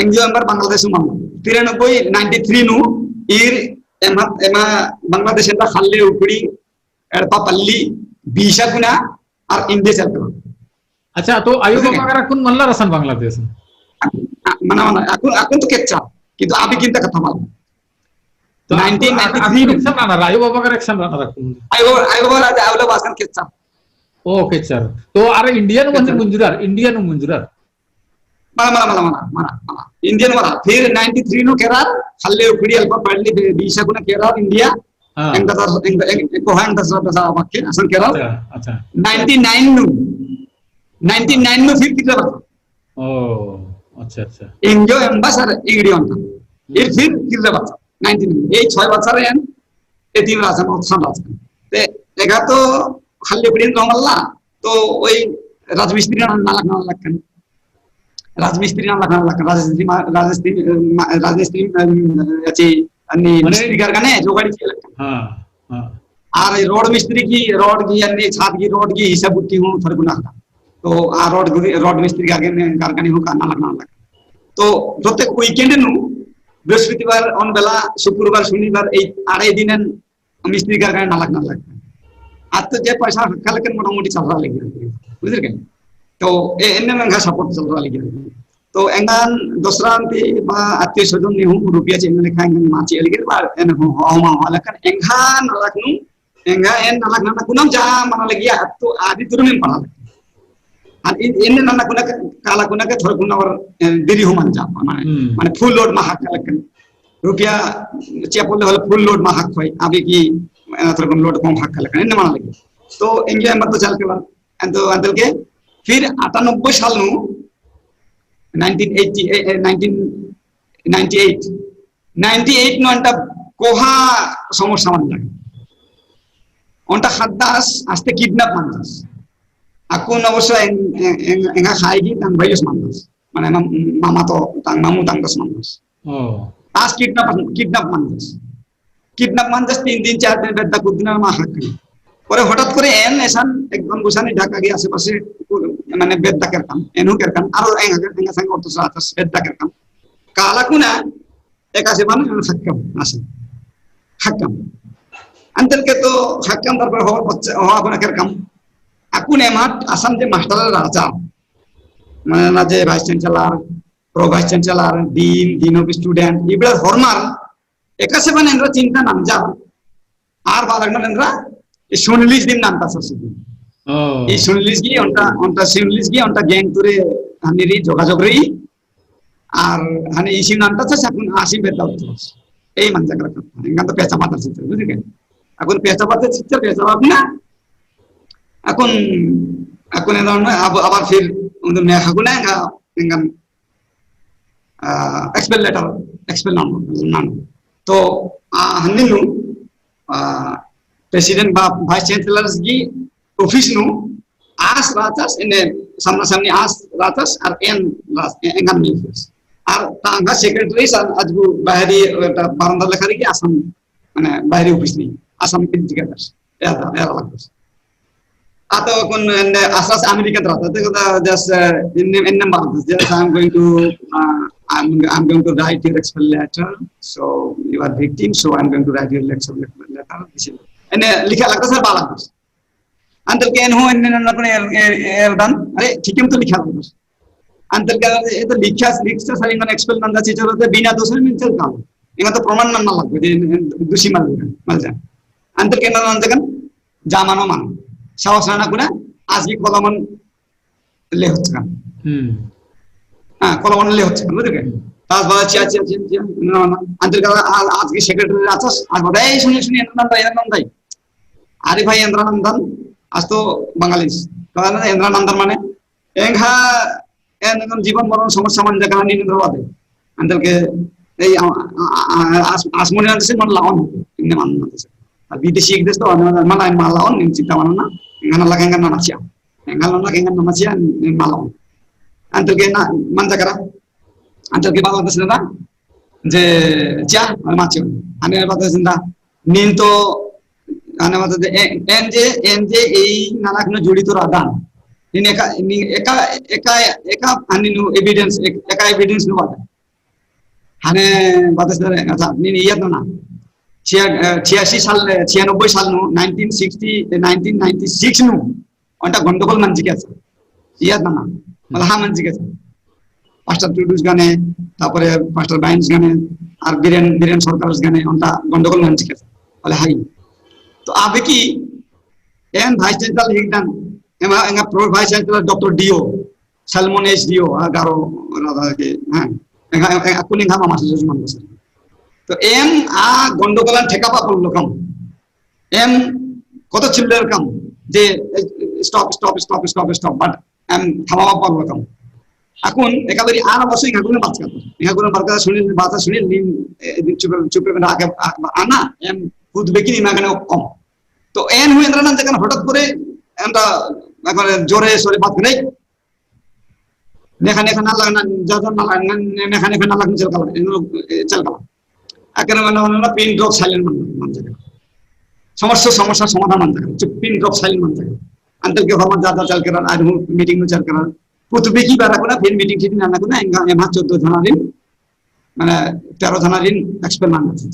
एंग्यो एम्बर बांग्लादेश नू मल्ला। तिरानब्बे, ninety three नू ईर एमा, एमा बांग्लादेश एन्दा ख़ल्ले उखड़ी, एड़पा पल्ली, बीसा कुना, और इंडिया चल करा। अच्छा, तो आयो बाबा गार अक्कुन मल्ला रअसन बांग्लादेश नू? आ, मना, मना, अक्कुन, अक्कुन तो केच्चा, किंतु अबी किंता कत्था मल्ला। तो nineteen ninety three अक्कुन एकसन रअनर, आयो बाबा गार एकसन रअनर अक्कुन? आयो, आयो बाबा राजा, आयो बाबा असन केच्चा। ओ, केच्चर। तो अरे इंडिया नू केच्चर। मुंजुरर, इंडिया नू मुंजुरर। मला, मला, मला, मला, मला, मला। इंडिया नू मला। फिर ninety three नू केरर, ख़ल्ले उखड़ी एड़पा पल्ली बीसा कुना केरर इंडिया। हाँ। एंग दसर, एंग, एंग, कोहा एंग दसर, दसर अबके, असन केरर। अच्छा, अच्छा। Ninety nine नू, ninety nine नू फिर किर्रा बरचा। ओ, अच्छा, अच्छा। एंग्यो एम्बा सर, एंगड़ी ओन्टा। हम्म। ईर फिर किर्रा बरचा। Ninety nine। ए छय बरचा रअन, ए तीन बरचा, मौत ख़न बरचा। ते, एका तो ख़ल्ले उखड़ी रओ मल्ला, तो ओई राजमिस्त्री नलख नना लगकन। राजमिस्त्री नलख नना लगकन, राजमिस्त्री मा-, राजमिस्त्री, अ, मा-, राजमिस्त्री, अ, अची, अन्नी मने मिस्त्री गार गने जोगाड़ी चिआ लगकन। हाँ, हाँ। आर रोड मिस्त्री की, रोड की, अन्नी छात की, रोड की हिसाब गुट्ठी हूँ थोड़े गुना था। तो आ रोड गुट्ठी, रोड मिस्त्री गार गने, गार गने हूँ का नलख नना लगकन। तो प्रत्येक weekend नू, बृहस्पतिवार, ओन बेला, शुक्रवार, शनिवार, ए अढ़ाई दिनन मिस्त्री गार गने नलख नना लगकन। अत्तु जे पैसा हक्का लेकन मोटा मोटी चलरा लगी। बुझर के? तो ए, एन्ने में एंगा support चलरा लगी। तो एंगन दोसरा अन्ती बा आत्मीय स्वजन निहूँ रुपया चेंगा लेखा एंगन माची अलगे बा, एन हो, हो, हो, हो, लेकन एंगा नलख नू, एंगा एन नलख नना कुनम जा मना लगी, अत्तु आदि तुरु में पढ़ा लगी। अन इन, इन नना कुना के, काला कुना के थोड़ा कुना और, ए, देरी हो मन जा, माने, हम्म। माने full load मा हक्का लेकन। रुपया चिआ पोल्ले होले full load मा हक्का होई, अभी की, ए, थोड़ा कुना load कम हक्का लेकन, इन मना लगी। तो एंगे मत तो चल के बा, एन तो अंतल के, फिर अट्ठानब्बे साल नू, nineteen eighty, ए, ए, nineteen ninety eight, ninety eight नू ओन्टा कोहा समस्या मंजा। ओन्टा ख़द्दास आस्ते kidnap मंजस। अक्कुन अवश्य एन, एन, एन, एंगा खाएगी तंग भाईस मंजस। माने मम-, मामा तो तंग, मामू तंगस मंजस। ओ। आस kidnap, kidnap मंजस। Kidnap मंजस तीन दिन, चार दिन बेद्दा कुद्दना मा हक्का। परे हठात करे एन एसन एकदम गुसानी ढाका गही आसे पासे माने बेद्दा केरकम, एन हूँ केरकम, आरो एंगा, एंगा संग और दूसरा आतस बेद्दा केरकम। काला कुना एकासे बअन हक्कम, आसे। हक्कम। अंतल के तो हक्कम दरबार हो, बच्चा, हो अकुना केरकम। अकुन एम्है असम जे मास्टर रहचा। माने ना जे vice chancellor, pro vice chancellor, dean, dean of student, इबड़ा होरमर, एकासे बअन एन्देर चिंता नंजा। आर बालक नन एन्देर, ई सुनलिस दिम नंता ससुदी। ओ। ई सुनलिस की, ओन्टा, ओन्टा सुनलिस की, ओन्टा gang तुरे, हनी री, जोगाजोग री, आर हने इसी नंता था सकून आसी बेद्दा उतरस। ए मंजा केरा कत्था। एंगन तो पेचा पातर चिच्चर, बुझे के? अकुन पेचा पातर चिच्चर, पेचा पातर ना। अकुन, अकुन एदन अब, अब फिर उन्दु नेखा गुना एंगा, एंगन, आ, expel letter, expel नाम, नाम। तो, आ, हन्नी नू, आ, president बा vice chancellors गही office नू आस रहचस, एन्ने सामना सामनी आस रहचस, आर एन रहचस, ए-, एंगन मिलचस। आर तंग्है secretary सन अजगु बाहरी, अ, बरंदा लेखा रई की असम, माने बाहरी office नू, असम के जगह दस, एरा, एरा लगदस। आ तो कुन एन्ने आस रहचस American रहचस, तो कहता, just, अ, एन्ने, एन्ने बात, just, "I am going to, uh, I am, I am going to write your expel letter, so you are victim, so I am going to write your expel letter." एन्ने लिखा लगदस, सर, बआ लगदस। अंतल के एन हूँ एन्ने नन्ना कुन एर-, एर-, एरदन, अरे, ठीक है, तो लिखा दो। अंतल के ए तो लिखा, लिखा सर, एंगन expel नंदा चिच्चर तो बिना दोष में चल कालो। एंगन तो प्रमाण नन्ना लगो, जे दोषी मल, मल जा। अंतल के नन्ना नंजकन, जा मनो मनो। साहस नना कुना, आस गही कोलामन ले होचकन। हम्म। हाँ, कोलामन ले होचकन, बुझे के? हम्म। तास बाला चिआ, चिआ, चिआ, चिआ, नन्ना, नन्ना। अंतल के आ-, आस गही secretary रहचस, आस बाला, ए, सुनी, सुनी, एन्देर नंदय, एन्देर नंदय। अरे भाई, एन्देर नंदन, आस तो बंगालीस। तो एन्देर नंदन माने, एंग्है, एन एंगन जीवन मरण समस्या मंजा केरा नीन एन्देर बादे। अंतल के, ए, आ, आ, आ, आस, आस मुने नंदसे मन लाओन, एन्ने मन नंदसे। अब विदेशी एक देश तो, मन, मन लाओन, नीन चिंता मनो ना, एंगन लगा एंगन नना चिआ। एंगन लगा एंगन नना चिआ, नीन मन लाओन। अंतल के ना, मंजा केरा। अंतल के बात होता सिंदा, जे, चिआ, अरे माचियो। अने बात सिंदा, नीन तो, अने बात दे, ए-, एन जे, एन जे, एई नलख नू जुड़ी तो रअदन। नीन एका, नी, एका, एका, एका, अने नू evidence, एक, एका evidence नू बात। अने बात सिंदा, अच्छा, नीन इय्या तो ना। छिया-, अ, छियासी साल, छियानब्बे साल नू, nineteen sixty, nineteen ninety six नू, ओन्टा गंडगोल मंजकी रहचा। इय्या तो ना। मला हाँ मंजकी रहचा। Pastor टुडूस गने, तारपरे Pastor बाइन्स गने, आर बीरेन, बीरेन सरकारस गने, ओन्टा गंडगोल मंजकी रहचा। मला हाँ। तो अबकी एन vice chancellor हिकदन, एमा, एंगा pro vice chancellor डॉक्टर डीओ, सैलमन एच डीओ, आ, गारो राधा के, हाँ। एंगा, एंगा, अक्कुन एंगा मामा से जुमान बसर। तो एम आ गंडगोलन ठेकाबआ पोल्लोकम। एम कतो चिल्लरकम जे, stop, stop, stop, stop, stop, but एम थमाबआ पोल्लोकम। अक्कुन एका बारी आर बसो एंगा गुना बात करता। एंगा गुना बात करता, सुनील बात, सुनील नीम, ए, चुप, चुप में आके, आ, आना, एम खुद बेकिन इमा गने ओक्कम। तो एन हूँ एन्देर नंजकन हठात करे, एन्देर, एन्देर जोरे सोरे बात करे। नेखा नेखा ना लगना, ज्यादा ना लगना, ने-, नेखा नेखा ना लगना चल कला, इन लोग, ए, चल कला। अकर मना, मना, mena pin drop silent मन, मंजा केरा। समस्या, समस्या समाधान मंजा केरा। चुप pin drop silent मंजा केरा। अंतल के फरमा ज्यादा चल केरा, आज हूँ meeting नू चल केरा। पुतबी की बारा कुना, फिर meeting टीटिंग नना कुना, एंगा, एम्है चौदह जना रिन, माने तेरह जना रिन expel नना।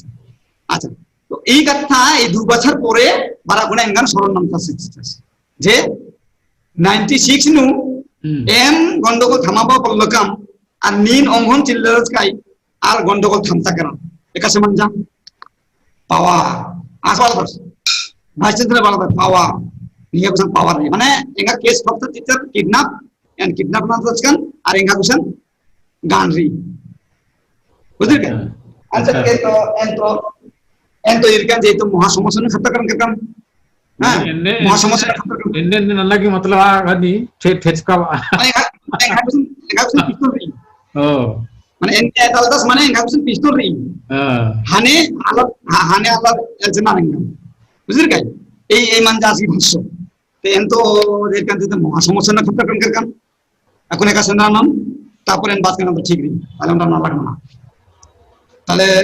अच्छा। तो ई कत्था ई दू बछर पोरे बरआ कुना एंगन सरन नन्ता सिचस। जे ninety six नू हम्म। एम गंडगोल थमाबआ पोल्लकम, आ नीन ओंगोन चिल्लरचकय, आर गंडगोल थमता केरा। एकासे मंजा? Power। आस बालदस। Vice Chancellor बालदस, power। निंगा गुसन power रई। माने, एंगा case फक्त चिच्चर kidnap, एन kidnap नंजकन, आर एंगा गुसन गान रई। बुझर का? अच्छा। अच्छा, के तो, एन तो, एन तो इरकन जे तो महासमस्या नू खत्ता करन करकन। हाँ, एन्ने, महासमस्या नू खत्ता करन। एन्ने, एन्ने नना की मतलब आ, आ नी, ठे-, ठेचका बा। एंगा, एंगा गुसन, एंगा गुसन pistol रई। ओ। माने एन के एदालदस माने एंगा गुसन pistol रई। हाँ। हने आलर, हा-, हने आलर एल्चना रई। बुझर का? ए, ए मंजा आसी भसो। ते एन तो देर कान ते तो महासमस्या नू खत्ता करन करकन। अक्कुन एकासे ननम, तापर एन बाचकन तो ठीक रई। पहले ओन्टा नलख मना। तले,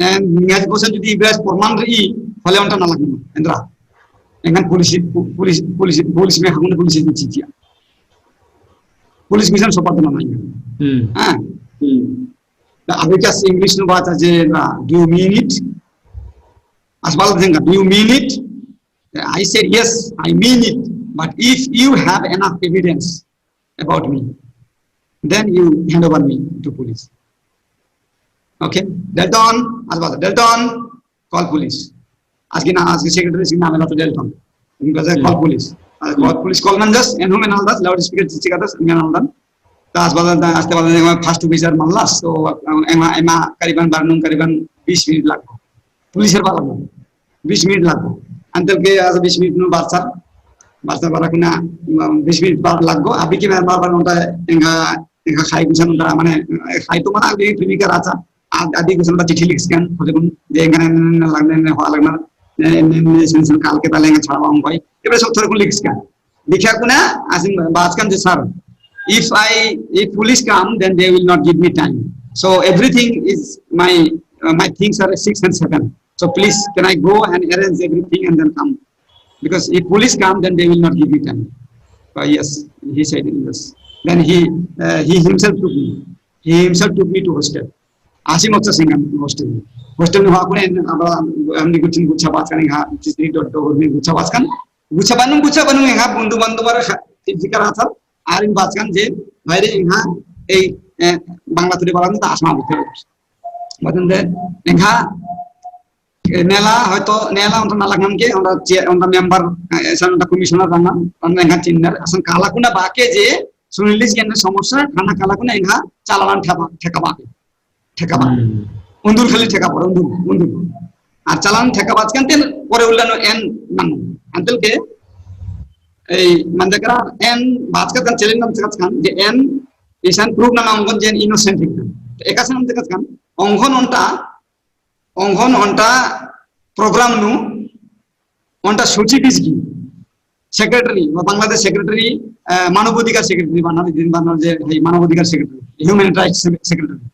ए, निंगा गुसन जुदी इबड़ा प्रमाण रई, पहले ओन्टा नलख मना। एन्दरा। एंगन पुलिस, पु-, पुलिस, पुलिस, पुलिस में हकुन पुलिस में चिचिया। पुलिस मिशन सपाट नना। हम्म। हाँ। हम्म। ता अबड़ा English नू बाचा जे ना, "Do you mean it?" आस बालदस एंगा, "Do you mean it?" I said, "Yes, I mean it. But if you have enough evidence about me, then you hand over me to police." Okay? Dalton, आस बालदस, "Dalton, call police." आस गही ना, आस गही secretary गही नाम एला तो Dalton। उनका से call हम्म। Police। आ, call हम्म। Police call नंजस, एन हूँ मेनालदस, loudspeaker चिच्चकदस, मेनालदन। ता आस बालदन, ता आस बालदन, एंगा fast officer मल्लस, तो एमा, एमा करीबन बरनुम करीबन बीस मिनट लग्गो। पुलिसर बआ लग्गो। बीस मिनट लग्गो। अन्ते के आस बीस मिनट नू बरचर, बरचर बरआ कुना, बीस मिनट बरआ लग्गो। अबड़ा की बार बार ओन्टा एंगा, एंगा खाई गुसन ओन्टा, माने, खाई तो मना, अबड़ा की प्रेमिका रहचा, आ, अदी गुसन ओन्टा चिट्ठी लिखचकन, खोजे कुन, जे एंगन एन्ने लगनर, एन्ने होआ लगनर, एन्ने, एन्ने, एन्ने, एन्ने, एन्ने काल के ताले एंगा छड़ाबआ ओंगोय। एबड़ा सब थोड़े कुन लिखचकन। लिखआ कुना, आसिन बाचकन जे, "Sir, if I, if police come, then they will not give me time. So everything is my, uh, my things are six and seven. So please, can I go and arrange everything and then come? Because if police come, then they will not give me time." Uh, yes, he said yes. Then he, uh, he himself took me. He himself took me to hostel. Asim ओच्चस एंगन hostel नू। Hostel नू होआ कुना एन अबड़ा हमनी गुच्छिन गुच्छा बाचकन एंगा चिचरी डोडो गुच्छा बाचकन। गुच्छा बनुम, गुच्छा बनुम एंगा बंधु बंधु बरआ जिकर आचर आरिन बाचकन जे भाई रे एंगा ए, ए, बांग्ला तुरे बरआ ता आसमा बुते। बतन दे एंगा ए, नेला होयतो नेला ओन्टा नलख ननके ओन्टा चे-, ओन्टा member, ए, ऐसा ओन्टा commissioner रअनर, ओन्टा एंगा चिन्हनर, असन काला कुना बाके जे सुनिलिस एन्ने समस्या, ठाना काला कुना एंगा चालान ठेका, ठेका बाके। ठेका बा। हम्म। उन्दुल खाली ठेका पड़ो, उन्दुल, उन्दुल। आर चालान ठेका बाचकन ते पोरे उल्ला नू एन ननू। अन्ते के, ए, मंजा केरा एन बाचकन challenge नंजकन जे एन इसन proof नना ओंगोन जे एन innocent हिकदन। तो एकासे नंजकन ओंगोन ओन्टा, ओंगोन ओन्टा program नू ओन्टा सूची बीस गही secretary, व बांग्लादेश secretary, अ, मानवाधिकार secretary बअनर, इदिन बअनर जे, हई, मानवाधिकार secretary, human rights secretary।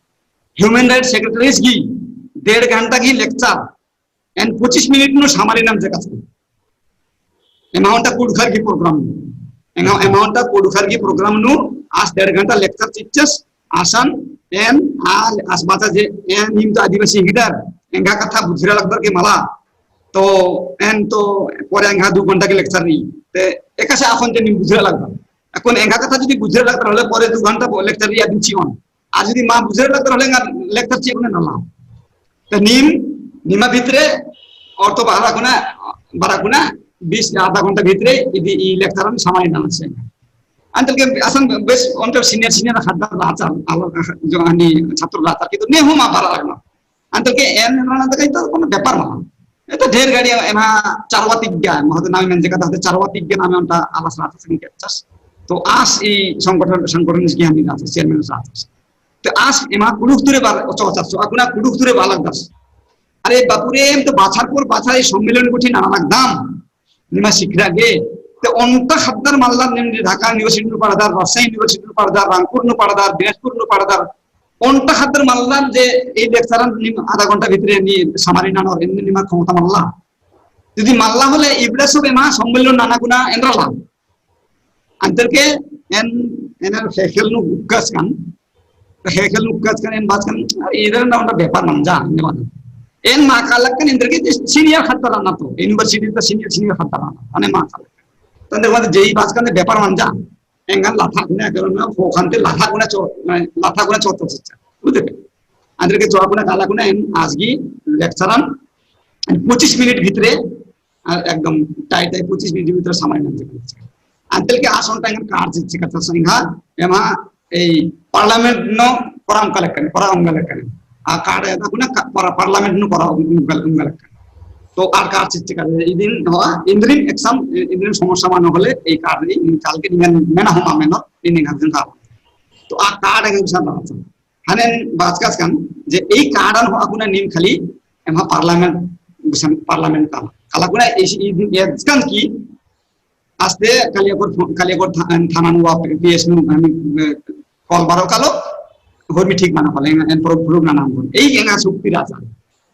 Human rights secretaries गही डेढ़ घंटा गही lecture, एन पच्चीस मिनट नू summary नंजकन। एमा ओन्टा कुँड़ुख़र गही program नू। एमा, एमा ओन्टा कुँड़ुख़र गही program नू, आस डेढ़ घंटा lecture चिच्चस, असन, एन, आ, आस बाचा जे, एन, नीम तो आदिवासी हिकदर, एंगा कत्था बुझुरा लगदर के मला, तो एन तो पोरे एंगा दू घंटा गही lecture रई। ते एकासे आखोन जे नीम बुझुरा लगदर। अक्कुन एंगा कत्था जुदी बुझुरा लगदर होले पोरे दू घंटा lecture रई अदिन चिओन। आर जुदी मा बुझुरा लगदर होले एंगा lecture चिओन नला। ते नीम, निमा भितरे, और तो बरआ कुना, बरआ कुना, बीस आधा घंटा भितरे, इदी ई lecture अन summary नना से। अन्ते के असन बेस ओन्टे senior senior ख़द्दर रहचर, आलर जो अन्ने छात्र रहचर, किन्तु ने हूँ मा बरआ लगनर। अन्ते के एन रअना तो कहीं तो कोनो बेपार मला। ए तो ढेर घड़ी एमा चरवा तिग्गा, महत नामे मेंजकन तो चरवा तिग्गा नामे ओन्टा आलस रहचस संगे चस। तो आस ई संगठन, संगठन इसकी हमी रहचस, chairman रहचस। तो आस एमा कुँड़ुख़ तुरे बरआ ओच्चस, ओच्चस, अक्कुन कुँड़ुख़ तुरे बरआ लगदस। अरे बापू रे, एम तो बाछर पोर बाछर ई सम्मेलन गुट्ठी नना लगदम। निमा सिखरा गे, ते ओन्टा ख़द्दर मल्लर नीम ढाका university नू पढ़दर, राजशाही university नू पढ़दर, रंगपुर नू पढ़दर, दिनाजपुर नू पढ़दर, ओन्टा ख़द्दर मल्लर जे ई lecture अन नीम आधा घंटा भितरे नी summary ननोर एन्ने निमा क्षमता मल्ला। जुदी मल्ला होले इबड़ा सब एमा सम्मेलन नना गुना एन्देर रअला। अन्ते के एन, एन ख़ेख़ेल नू उक्कसकन, ख़ेख़ेल नू उक्कसकन एन बाचकन, अरे, इदर ना ओन्टा बेपार मंजा, एन्ने बाचकन। एन मा कालकन एन्देरगे जे senior ख़द्दर रअनर तो, university ता senior, senior ख़द्दर रअनर, अन्ने मा कालकन। तो एन्देर बाद जेई बाचकन बेपार मंजा, एंगन लाथा कुना करो ना, फोखन ते लाथा कुना चो-, लाथा कुना चोतो चिच्चा। बुझे? अन्देरगे चोआ कुना काला कुना एन आसगी lecture अन पच्चीस मिनट भितरे, आ, एकदम tight है, पच्चीस मिनट भितरे समय नंजकन। अन्तेलके आस ओन्टा एंगन card चिच्चकन संघा, एमा ए parliament नू कोरा ओंगलकन, कोरा ओंगलकन। आ card एदा कुना का-, कोरा parliament नू कोरा ओंगल-, ओंगलकन। तो आ card चिच्चकन, इदिन होआ, इन्द्रिम exam, इन्द्रिम समस्या मनो होले, ए card नी, निकाल के निंगन मेना होमा मेनो, निंगन हजन था। तो आ card एंगन सन रहा था। हने बाचकन जे ए card अन होआ कुना नीम खाली एमा parliament, गुसन parliament काला। काला कुना ए, ए, ए, एचकन की आस्ते कलियाकोट फो-, कलियाकोट था-, थाना नू वा PS नू, अ, call बरओ कालो, होरमी ठीक मना कालो, एन, एन pro-, proof नना नाम बोल। एई एंगा सुक्ति राजा।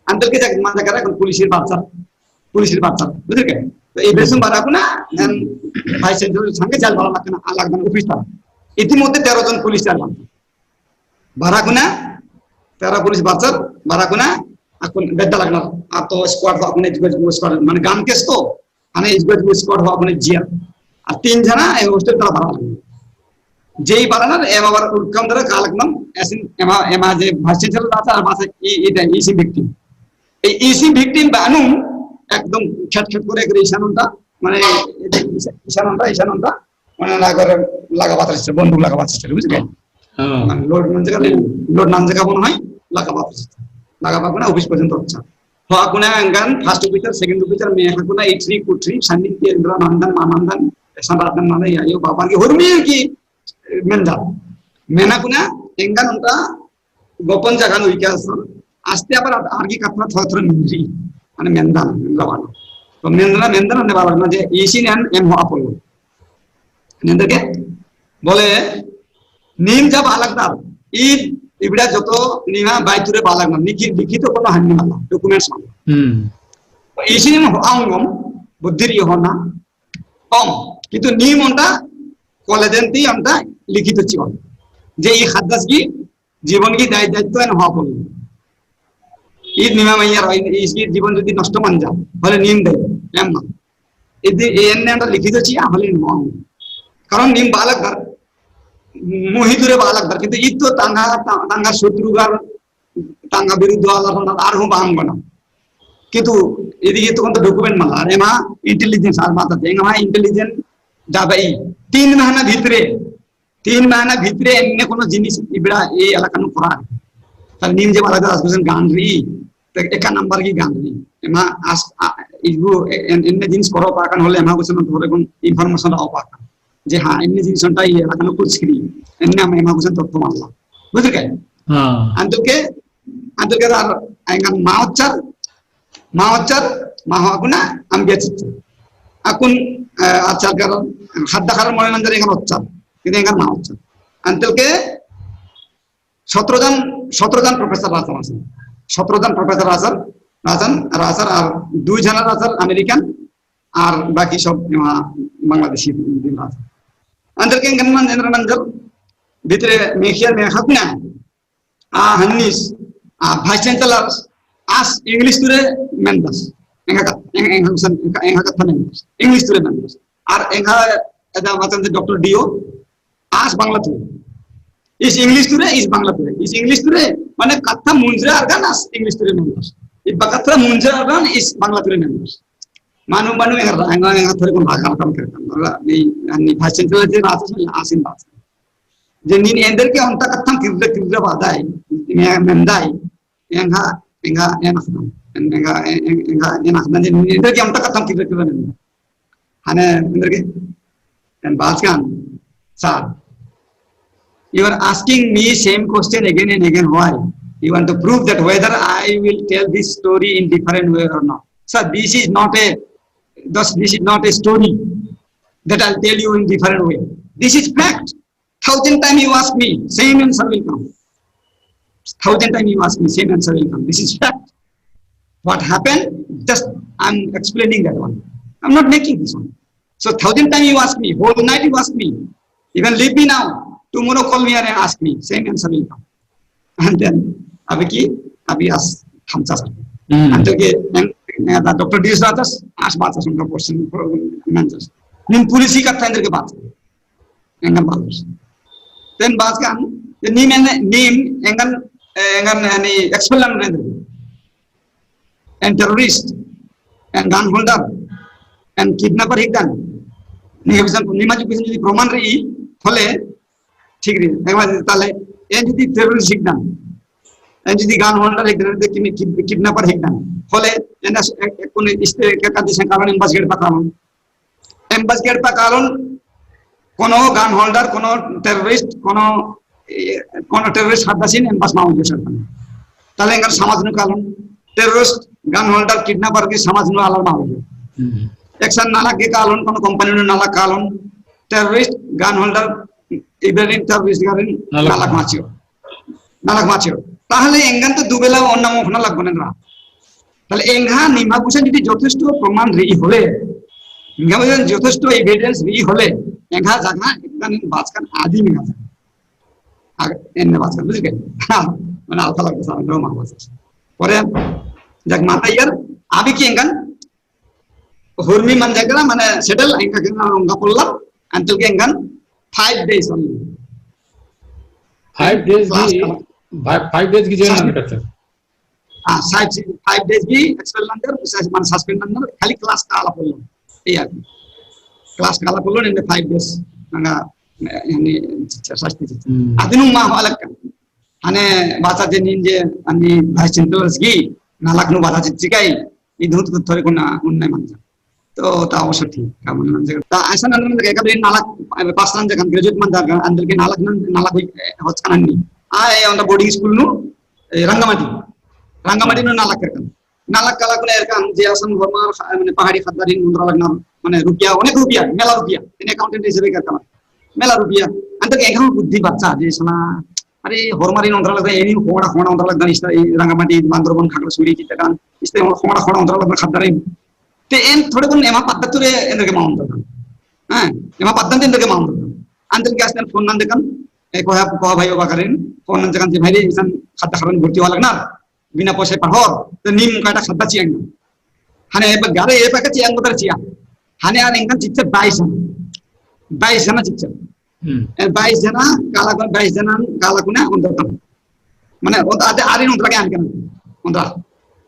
अन्तेलके जाके मंजा केरा, पुलिस ही बात सर, पुलिस ही बात सर, बुझे के? तो ए बेसुम बरा कुना, एन vice chancellor संगे चल बरा लगना, अलग बन office ता। इतिमध्ये तेरह जन पुलिस चल बरा। बरा कुना, तेरह पुलिस बरचर, बरा कुना, अक्कुन गद्दा लगनर, आ तो squad हो, अक्कुन एजगो एजगो squad, माने गाम केस तो, अने एजगो एजगो squad हो, अक्कुन जिया। आ तीन जना, ए hostel तरा बरा लगनर। जेई बरनर, एमा बर उरकम दरा कालकनम, ऐसिन, एमा, एमा जे vice chancellor रहचा, एमा से ई, ई, ई सी victim। ए, ई सी victim बानुम, एकदम खट खट करे एक ईशान ओन्टा, माने, ईशान ओन्टा, ईशान ओन्टा, माने लागर, लगा बात रहचा, बंदूक लगा बात रहचा, बुझे के? हाँ। माने load नंजका, load नंजका बन है, लगा बात रहचा। लगा बात ना office पर्यंत रहचा। तो अक्कुन एंगन first officer, second officer, मेख़ा कुना इटरी कुटरी, सन्नी केंद्र नंदन, मानंदन, ऐसा रातन माने, या यो बाबा की हुरमी की, मेंदा। मेना कुना, एंगन ओन्टा, गोपन जगह नू इका सर, आस्ते अबर आर-, आर गही कत्था थोड़ा थोड़ा मेंदरी, माने मेंदा, मेंदा वाला। तो मेंदरा, मेंदरा ने वाला ना जे ईसी ने एन, एन हो अपोलो। एन्देरगे, बोले, नीम जब बालकदर, ई इबड़ा जोतो नीमा बाईतुरे बालकदर, निकी, लिखित कोनो हन्नी वाला, documents वाला। हम्म। तो ईसी ने हो आऊंगम, बुद्धि रई होना, कम, किंतु नीम ओन्टा, कॉलेजन ती ओन्टा, लिखित चिओन। जे ई ख़द्दस गही जीवन गही दाय-, दायित्व एन होआ पोल्लोन। ईद निमा मइय्याँ रई, ईस गही जीवन जुदी नष्ट मंजा, होले नीम दायी, एम्मा। इदी एन्ने अंडा लिखित चिआ, होले नीम होआ। कारण नीम बालकदर, मुही तुरे बालकदर, किंतु ईद तो तंग्है, ता-, तंग्है शत्रुगर, तंग्है विरुद्ध वाला, आर हूँ बांग बना। किंतु इदी ईद तो कोन तो document मला, एमा intelligence आर माता दे, एमा intelligence दबई। तीन महीना भितरे तीन महीना भितरे एन्ने कोनो जिनिस इबड़ा ए इलाका नू कोरा। तब नीम जे बालकदर आस गुसन गान रई, तो एका नंबर की गान रई। एमा आस, आ, इगु, ए-, एन-, एन्ने जिनिस कोरो पाकन होले एमा गुसन थोड़े गुन information रओ पाकन। जे हाँ, एन्ने जिनिस ओन्टा ए इलाका नू कुछ करी। एन्ने हम एमा गुसन तो, तो मामला। बुझ गए? हाँ। अंतुके, अंतुके दार एंगन मावचर, मावचर, मावा कुना अम्बिया चिच्चर। अक्कुन, अ, अच्छा कर, ख़द्द ख़र्र मोने नंजर एंगन ओच्चर। किंतु एंगन मावचर। अंतुके सतरो जन, सतरो जन professor रहचर, रहचर। सतरो जन professor रहचर, रहचर, रहचर, आर दुई झन रहचर American, आर बाकी सब एमा बांग्लादेशी दिन रहचर। अंतुके एंगन मंजर, एंगन मंजर, भितरे मेखियर मेखा कुना, आ हन्निस, आ vice chancellor, आस English तुरे मेंदस। एंगा कत-, एंग-, एंगा गुसन, एंगा, एंगा कत्था मेंदस। English तुरे मेंदस। आर एंगा एदा वचन दे डॉक्टर डीओ, आस बांग्ला तुरे। ईस English तुरे, ईस बांग्ला तुरे। ईस English तुरे, माने कत्था मुंजरा अरगन आस English तुरे मेंदस। इब कत्था मुंजरा अरगन ईस बांग्ला तुरे मेंदस। मानु, मानु एंगा, एंगा, एंगा थोड़े कुन रागा कम कर कर। मतलब, नी, नी vice chancellor जे बात है, आसिन बात। जे नीन एन्देरगे ओन्टा कत्थम किर्रे किर्रे बादय, मे-, मेंदय, एंगा, एंगा, एन अख़दन, एंगा, एं-, एं-, एंगा, एन अख़दन, जे नीन एन्देरगे ओन्टा कत्थम किर्रे किर्रे मेंदय। हने एन्देरगे, एन बाचकन, sir, you are asking me same question again and again, why? You want to prove that whether I will tell this story in different way or not. Sir, this is not a, thus, this is not a story that I'll tell you in different way. This is fact. Thousand time you ask me, same answer will come. Thousand time you ask me, same answer will come. This is fact. What happened? Just I'm explaining that one. I'm not making this one. So thousand time you ask me, whole night you ask me, even leave me now. Tomorrow call me and ask me, same answer will come. And then, अबकी, अबकी आस थमचस। हम्म। अंतके एंग, एंग दा doctor DS रातस, आस बाचस उनका question, एंगन जस। नीम पुलिस ही कत्था एन्देरगे बात। एंगन बाचस। तेन बाचकन, ते नीम एंगन, नीम एंगन, एंगन यानी expel ननर एन्देरगे। एन terrorist, एन gun holder, एन kidnapper हिकदन। नीम एग्जाम, नीम जो कुछ यदि प्रमाण रई, होले, ठीक रई। एक बार ताले, एन यदि terrorist हिकदन, एन यदि gun holder हिकदन, ते किन-, किड-, kidnapper हिकदन। होले, एन अस-, एक, एक कुन इस्ते, एक, एक दिशा कालोन, एन बस गेट पकालोन। एन बस गेट पकालोन, कोनो gun holder, कोनो terrorist, कोनो, ए, कोनो terrorist ख़द्दासिन एन बस माओ जो सरपन। ताले एंगन समाज नू Kahlon, terrorist, gun holder, kidnapper की समाज नू आलर माओ जो। हम्म। एकसन नलख गे कालोन, कोनो company नू नलख कालोन, terrorist, gun holder, इबरिन terrorist गारिन नलख नलख माचियो। नलख माचियो। ताहले एंगन तो दुबेला ओन्ना मोख़ना लगबन एन्दरा। ताहले एंगा निम्हा गुसन जुदी जथेष्ट प्रमाण रई होले, एंगा गुसन जथेष्ट evidence रई होले, एंगा जगह एकदम बाचकन आदि निंगा जगह। आगे एन्ने बाचकन, बुझ गए? हाँ, मने अलग अलग भाषा में मा बाचस। परे जग माता यार, अबकी एंगन हुरमी मंजा केरा, मने settle एंगा केरा ओंगा पोल्ला, अंतल के एंगन five days only। Five days class भी, का। Five, five days की जेल नंद करते। हाँ, five, five days भी expel नंदर, sus-, मने suspend नंदर, खाली class काला पोल्ला। यार, class काला पोल्ला, एन्ने five days, नंगा, यानी, शिक्षा, शास्ति शिक्षा। हम्म। अदिनु मा अलग का। हने बाचा जे नीन जे अन्नी vice chancellor गी नलख नू बाचा चिच्चिकय, इद हूँ तो थोड़े कुना उन्ने मंजा। तो ता अवसर ठीक का मन मंजा। ता ऐसा नंदर मंजा का कभी नलख पास नंजा का graduate मंजा का अंदर के नलख नंजा, नलख होई, होचकन अन्नी। आ, ए, ओन्टा boarding school नू, ए, रंगामाटी। रंगामाटी नू नलख करकन। नलख काला कुना एरकन जे असन होरमर, मने पहाड़ी ख़द्दारिन ओन्द्रा लगनर, मने रुपया, अनेक रुपया, मेला रुपया, एन accountant हिसाबे करकन। मेला रुपया, अंतके एंगा बुद्धि बरचा, जे सला, अरे, होरमारिन ओन्द्रा लगदन, एनिम ख़ोंड़ा ख़ोंड़ा ओन्द्रा लगदन, इस्ता, ए, रंगामाटी, बांदरबन, खागड़ाछड़ी, चित्तगांव, इस्ता ख़ोंड़ा ख़ोंड़ा ओन्द्रा लगदन ख़द्दारिन। ते एन थोड़े कुन एमा पद्दा तुरे एन्देरगे मा ओन्द्रा लगदन। हाँ, एमा पद्दा ते एन्देरगे मा ओन्द्रा लगदन। अंतके आस तेन phone नंदकन, ए, कोहा, कोहा भाई बाबा करिन, phone नंदकन जे भाई रे, इसन ख़द्दा ख़र्रन भर्ती होआ लगनर, बिना पैसा पढ़ोर, तो नीम काटा ख़द्दा चिआ एंगा। हने ए बग्गे, अरे, ए बग्गे चिआ एंगा, बदर चिआ। हने आर एंगन चिच्चर बाईस जना। बाईस जना चिच्चर। हम्म। ए, बाईस जना, काला कुना, बाईस जना, काला कुना, ओन्द्रा तम। मने, ओन्द्रा, आते आरिन ओन्द्रा के आन के ना। ओन्द्रा।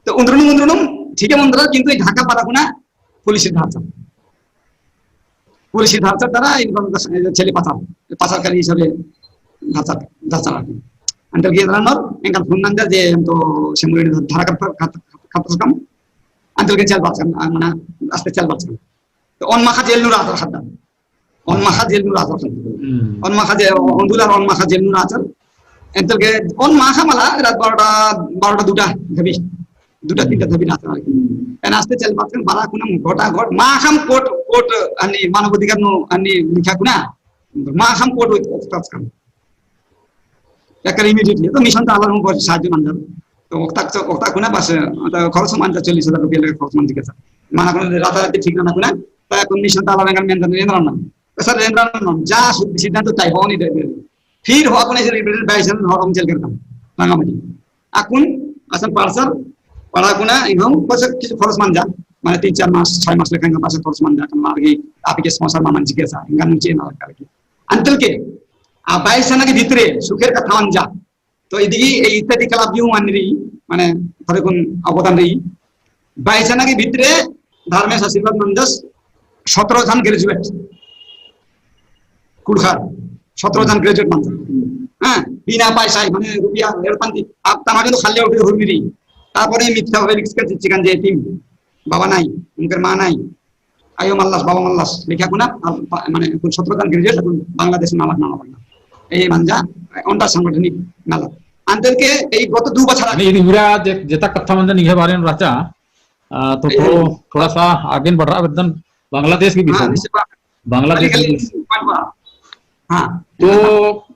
तो ओन्द्रनुम, ओन्द्रनुम, ठीक है, ओन्द्रा, किंतु ढाका पारा कुना, पुलिस धारचा। पुलिस धारचा तरा, इन बंद चले पाचार, पाचार करी सबे धारचा, धारचा रहा। अंतल के एन्द्रा नर, एंगन phone नंदर जे हम तो सेमुरी धारा कर, खत, खत, खत कम। अंतल के चल बात करना, मना, आस्ते चल बात करना। तो ओन माखा जेल नू रहचा ख़द्दा। ओन माखा जेल नू रहचा ख़द्दा। हम्म। ओन माखा जे-, ओन दुलार ओन माखा जेल नू रहचा। एंतल के ओन माखा मला रात बारोटा, बारोटा दुटा धबी। दुटा तीनटा धबी रहचा। एन आस्ते चल बात करना, बरा कुना गोटा गोट, माखम कोट, कोट, अन्नी मानव अधिकार नू, अन्नी लिखा कुना, माखम कोट उत-, उत-, उत-, एकर immediately, तो मिशन ता आलर हूँ बहुत साहाय्य नंदर। तो ओक्ता, ओक्ता कुना बस, तो खर्च मंजा चल्लीस हजार रुपया लगे खर्च मंजा के सर। मना कुना राता राती ठीक ना कुना, तो कुन मिशन ता आलर एंगन मेंदर एन्द्रा नंदर। तो सर एन्द्रा नंदर, जा सु-, सिद्धांत तो तय होनी दे दे। फिर हो अपने से रिपीटेड बाईस जन हो हम जेल करता। रंगामाटी। अक्कुन असन पार्सल पड़ा कुना एंगन बस किछु खर्च मंजा, माने तीन चार मास, छह मास लेखा एंगन बस खर्च मंजा, कम लागी आपके sponsor मा मंजी के सा, एंगन नीचे ना लगा के। अंतल के, आ बाईस जना के भीतरे सुखेर कत्था मंजा। तो इदिगी ए इत्यादि कलाप यूं अनरी, माने थोड़े कुन अवदान रई। बाईस जना के भीतरे धर्मेस आशीर्वाद मंजस सतरो जन graduate। कुँड़ुख़र सतरो जन graduate मंजस। हाँ, बिना पैसा ही, माने रुपया एड़पन ती, अब तमाके तो खाली उठे हुरमी रई। तारपरे मिथ्या भावे लिखचकन चिच्चकन जे एतिम बाबा नाई, उनकर माँ नाई। आयो मल्लस, बाबा मल्लस, लेकिन कुना, अब पा-, माने कुन सतरो जन graduate, कुन बांग्लादेश नू नलख नना लगनर। ए मंजा, ओन्टा सांगठनिक नलख। अंतन के, ए गत दू बछर माने, इदी उरा जे-, जेता कत्था मंजा निंग्है बारे नू रहचा, आ, तो हाँ, थो-, हाँ। थोड़ा सा आगे बढ़रआ बेद्दन बांग्लादेश के विषय हाँ, में। निश्चित बात। बांग्लादेश अरे, के विषय। हाँ। तो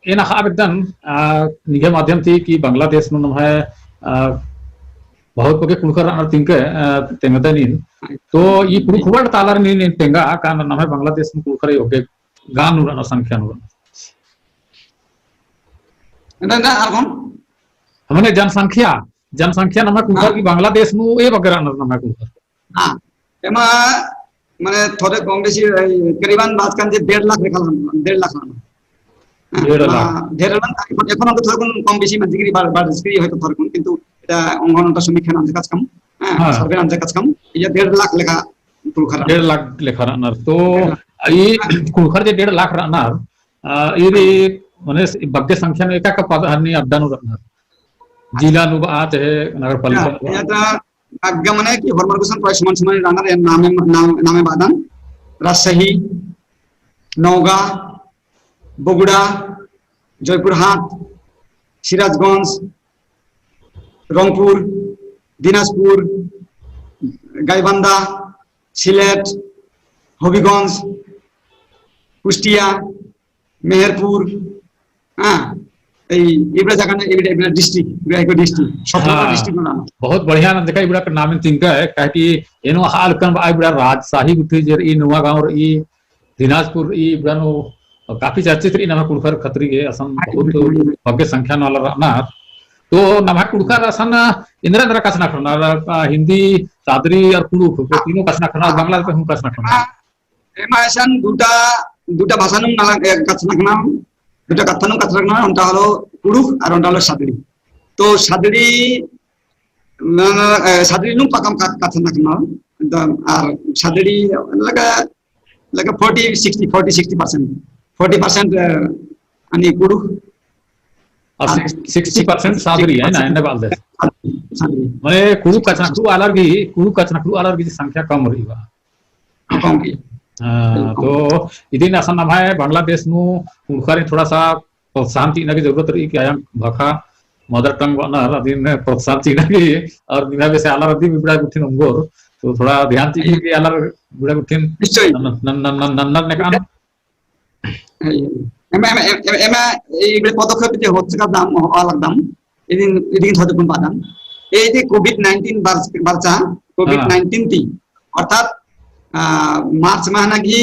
एन अख़आ बेद्दन, आ, निंग्है माध्यम ती कि बांग्लादेश नू नम्है, आ, बहुत बग्गे कुँड़ुख़र रअनर तिंका, आ, तेंगदय नीन। हाँ। तो ई कुँड़ुख़ word ता आलर नीन तेंगा, का नम्है बांग्लादेश नू कुँड़ुख़र ओग्गे गान नू रअनर, संख्या नू रअनर। ना, ना, अर कौन? हमने जनसंख्या जनसंख्या नम्है कुँड़ुख़र हाँ। की बांग्लादेश नू ए बग्गे रअनर नम्है कुँड़ुख़र। हाँ, एमा माने थोड़े कम बेसी, ए, करीबन बाचकन जे डेढ़ लाख लेखा रअनर, डेढ़ लाख रअनर। हाँ, डेढ़ लाख। हाँ, ढेर रअनर, एखन, एखन तो थोड़े कम बेसी मंजकी रई, बढ़, बढ़चकी रई होयतो थोड़े कम, किंतु एटा ओंगन ओन्टा समीक्षा नंजकम, हाँ, हाँ। सर्वे नंजकम, या डेढ़ लाख लेखा कुँड़ुख़र रअनर। डेढ़ लाख लेखा रअनर। तो डेढ़ लाख। ई कुँड़ुख़र जे डेढ़ लाख रअनर, आ, ईर माने बग्गे संख्या नू एका का पद हनी अड्डा नू रअनर। जिला नू बआ चाहे नगर पालिका नू बआ। या ता अग्गा मने कि होरमर गुसन प्राय समान समान रअनर, एन नामे, नाम, नामे बअदन, राजशाही, नौगाँ, बगुड़ा, जयपुरहाट, सिराजगंज, रंगपुर, दिनाजपुर, गाईबांधा, सिलेट, हबीगंज, कुष्टिया, मेहेरपुर, हाँ, ए, इबड़ा जगह ना, इबड़ा, इबड़ा district, इबड़ा एको district, सत्रह हाँ, district बना। बहुत बढ़िया ना, देखा, इबड़ा का नाम तिंका है, काहे कि एनो हाल कन बा, इबड़ा राजशाही गुट्ठी जे रई, नौगाँव रई, दिनाजपुर रई, इबड़ा नू काफी चर्चित रई, नम्है कुँड़ुख़र खतरी गे, असन हाँ, बहुत बिल्कुल, बिल्कुल। बग्गे संख्या नू आलर रअनर। तो नम्है कुँड़ुख़र असन एन्दरा एन्दरा कछनखरनर, आ, हिंदी, सादरी और कुँड़ुख़, तो तीनों कछनखरनर, हाँ। बांग्लादेश हूँ कछनखरनर। हाँ, एमा असन दुटा, दुटा भाषा नू नला, ए, कछनखरनर, दुटा कत्था नू कछनखरनर, ओन्टा होलो कुँड़ुख़ और ओन्टा होलो सादरी। तो सादरी, न, न, ए, सादरी नू पकम क-, कछनखरनर, द-, और सादरी लगा, लगा forty, sixty, forty, sixty percent, forty percent, ए, अनि कुँड़ुख़, और और six-, sixty percent सादरी है ना, एन्ने बालदस। सादरी। माने कुँड़ुख़ कछनखरू आलर गे, कुँड़ुख़ कछनखरू आलर गे संख्या कम रई बा। कम की। हाँ, बिल्कुल। तो इदिन असन नम्है बांग्लादेश नू कुँड़ुख़र थोड़ा सा प्रोत्साहन चिअना की जरूरत रई कि अयंग भाखा mother tongue बअनर, अदिन प्रोत्साहन चिअना की, और निम्है बेसे आलर अदिन इबड़ा गुट्ठिन ओंगोर, तो थोड़ा ध्यान चिअना की आलर इबड़ा गुट्ठिन निश्चय। नन-, नन-, नन-, नन-, नन्नर नेकान। एमा, एमा, एमा, एमा, इबड़े पदक्षेप जे होचकादम, होआ लगदम, इदिन, इदिन थोड़े कुन बादम। ए जे COVID nineteen बरच-, बरचा, COVID nineteen हाँ। ती, अर्थात, आ, मार्च महीना की,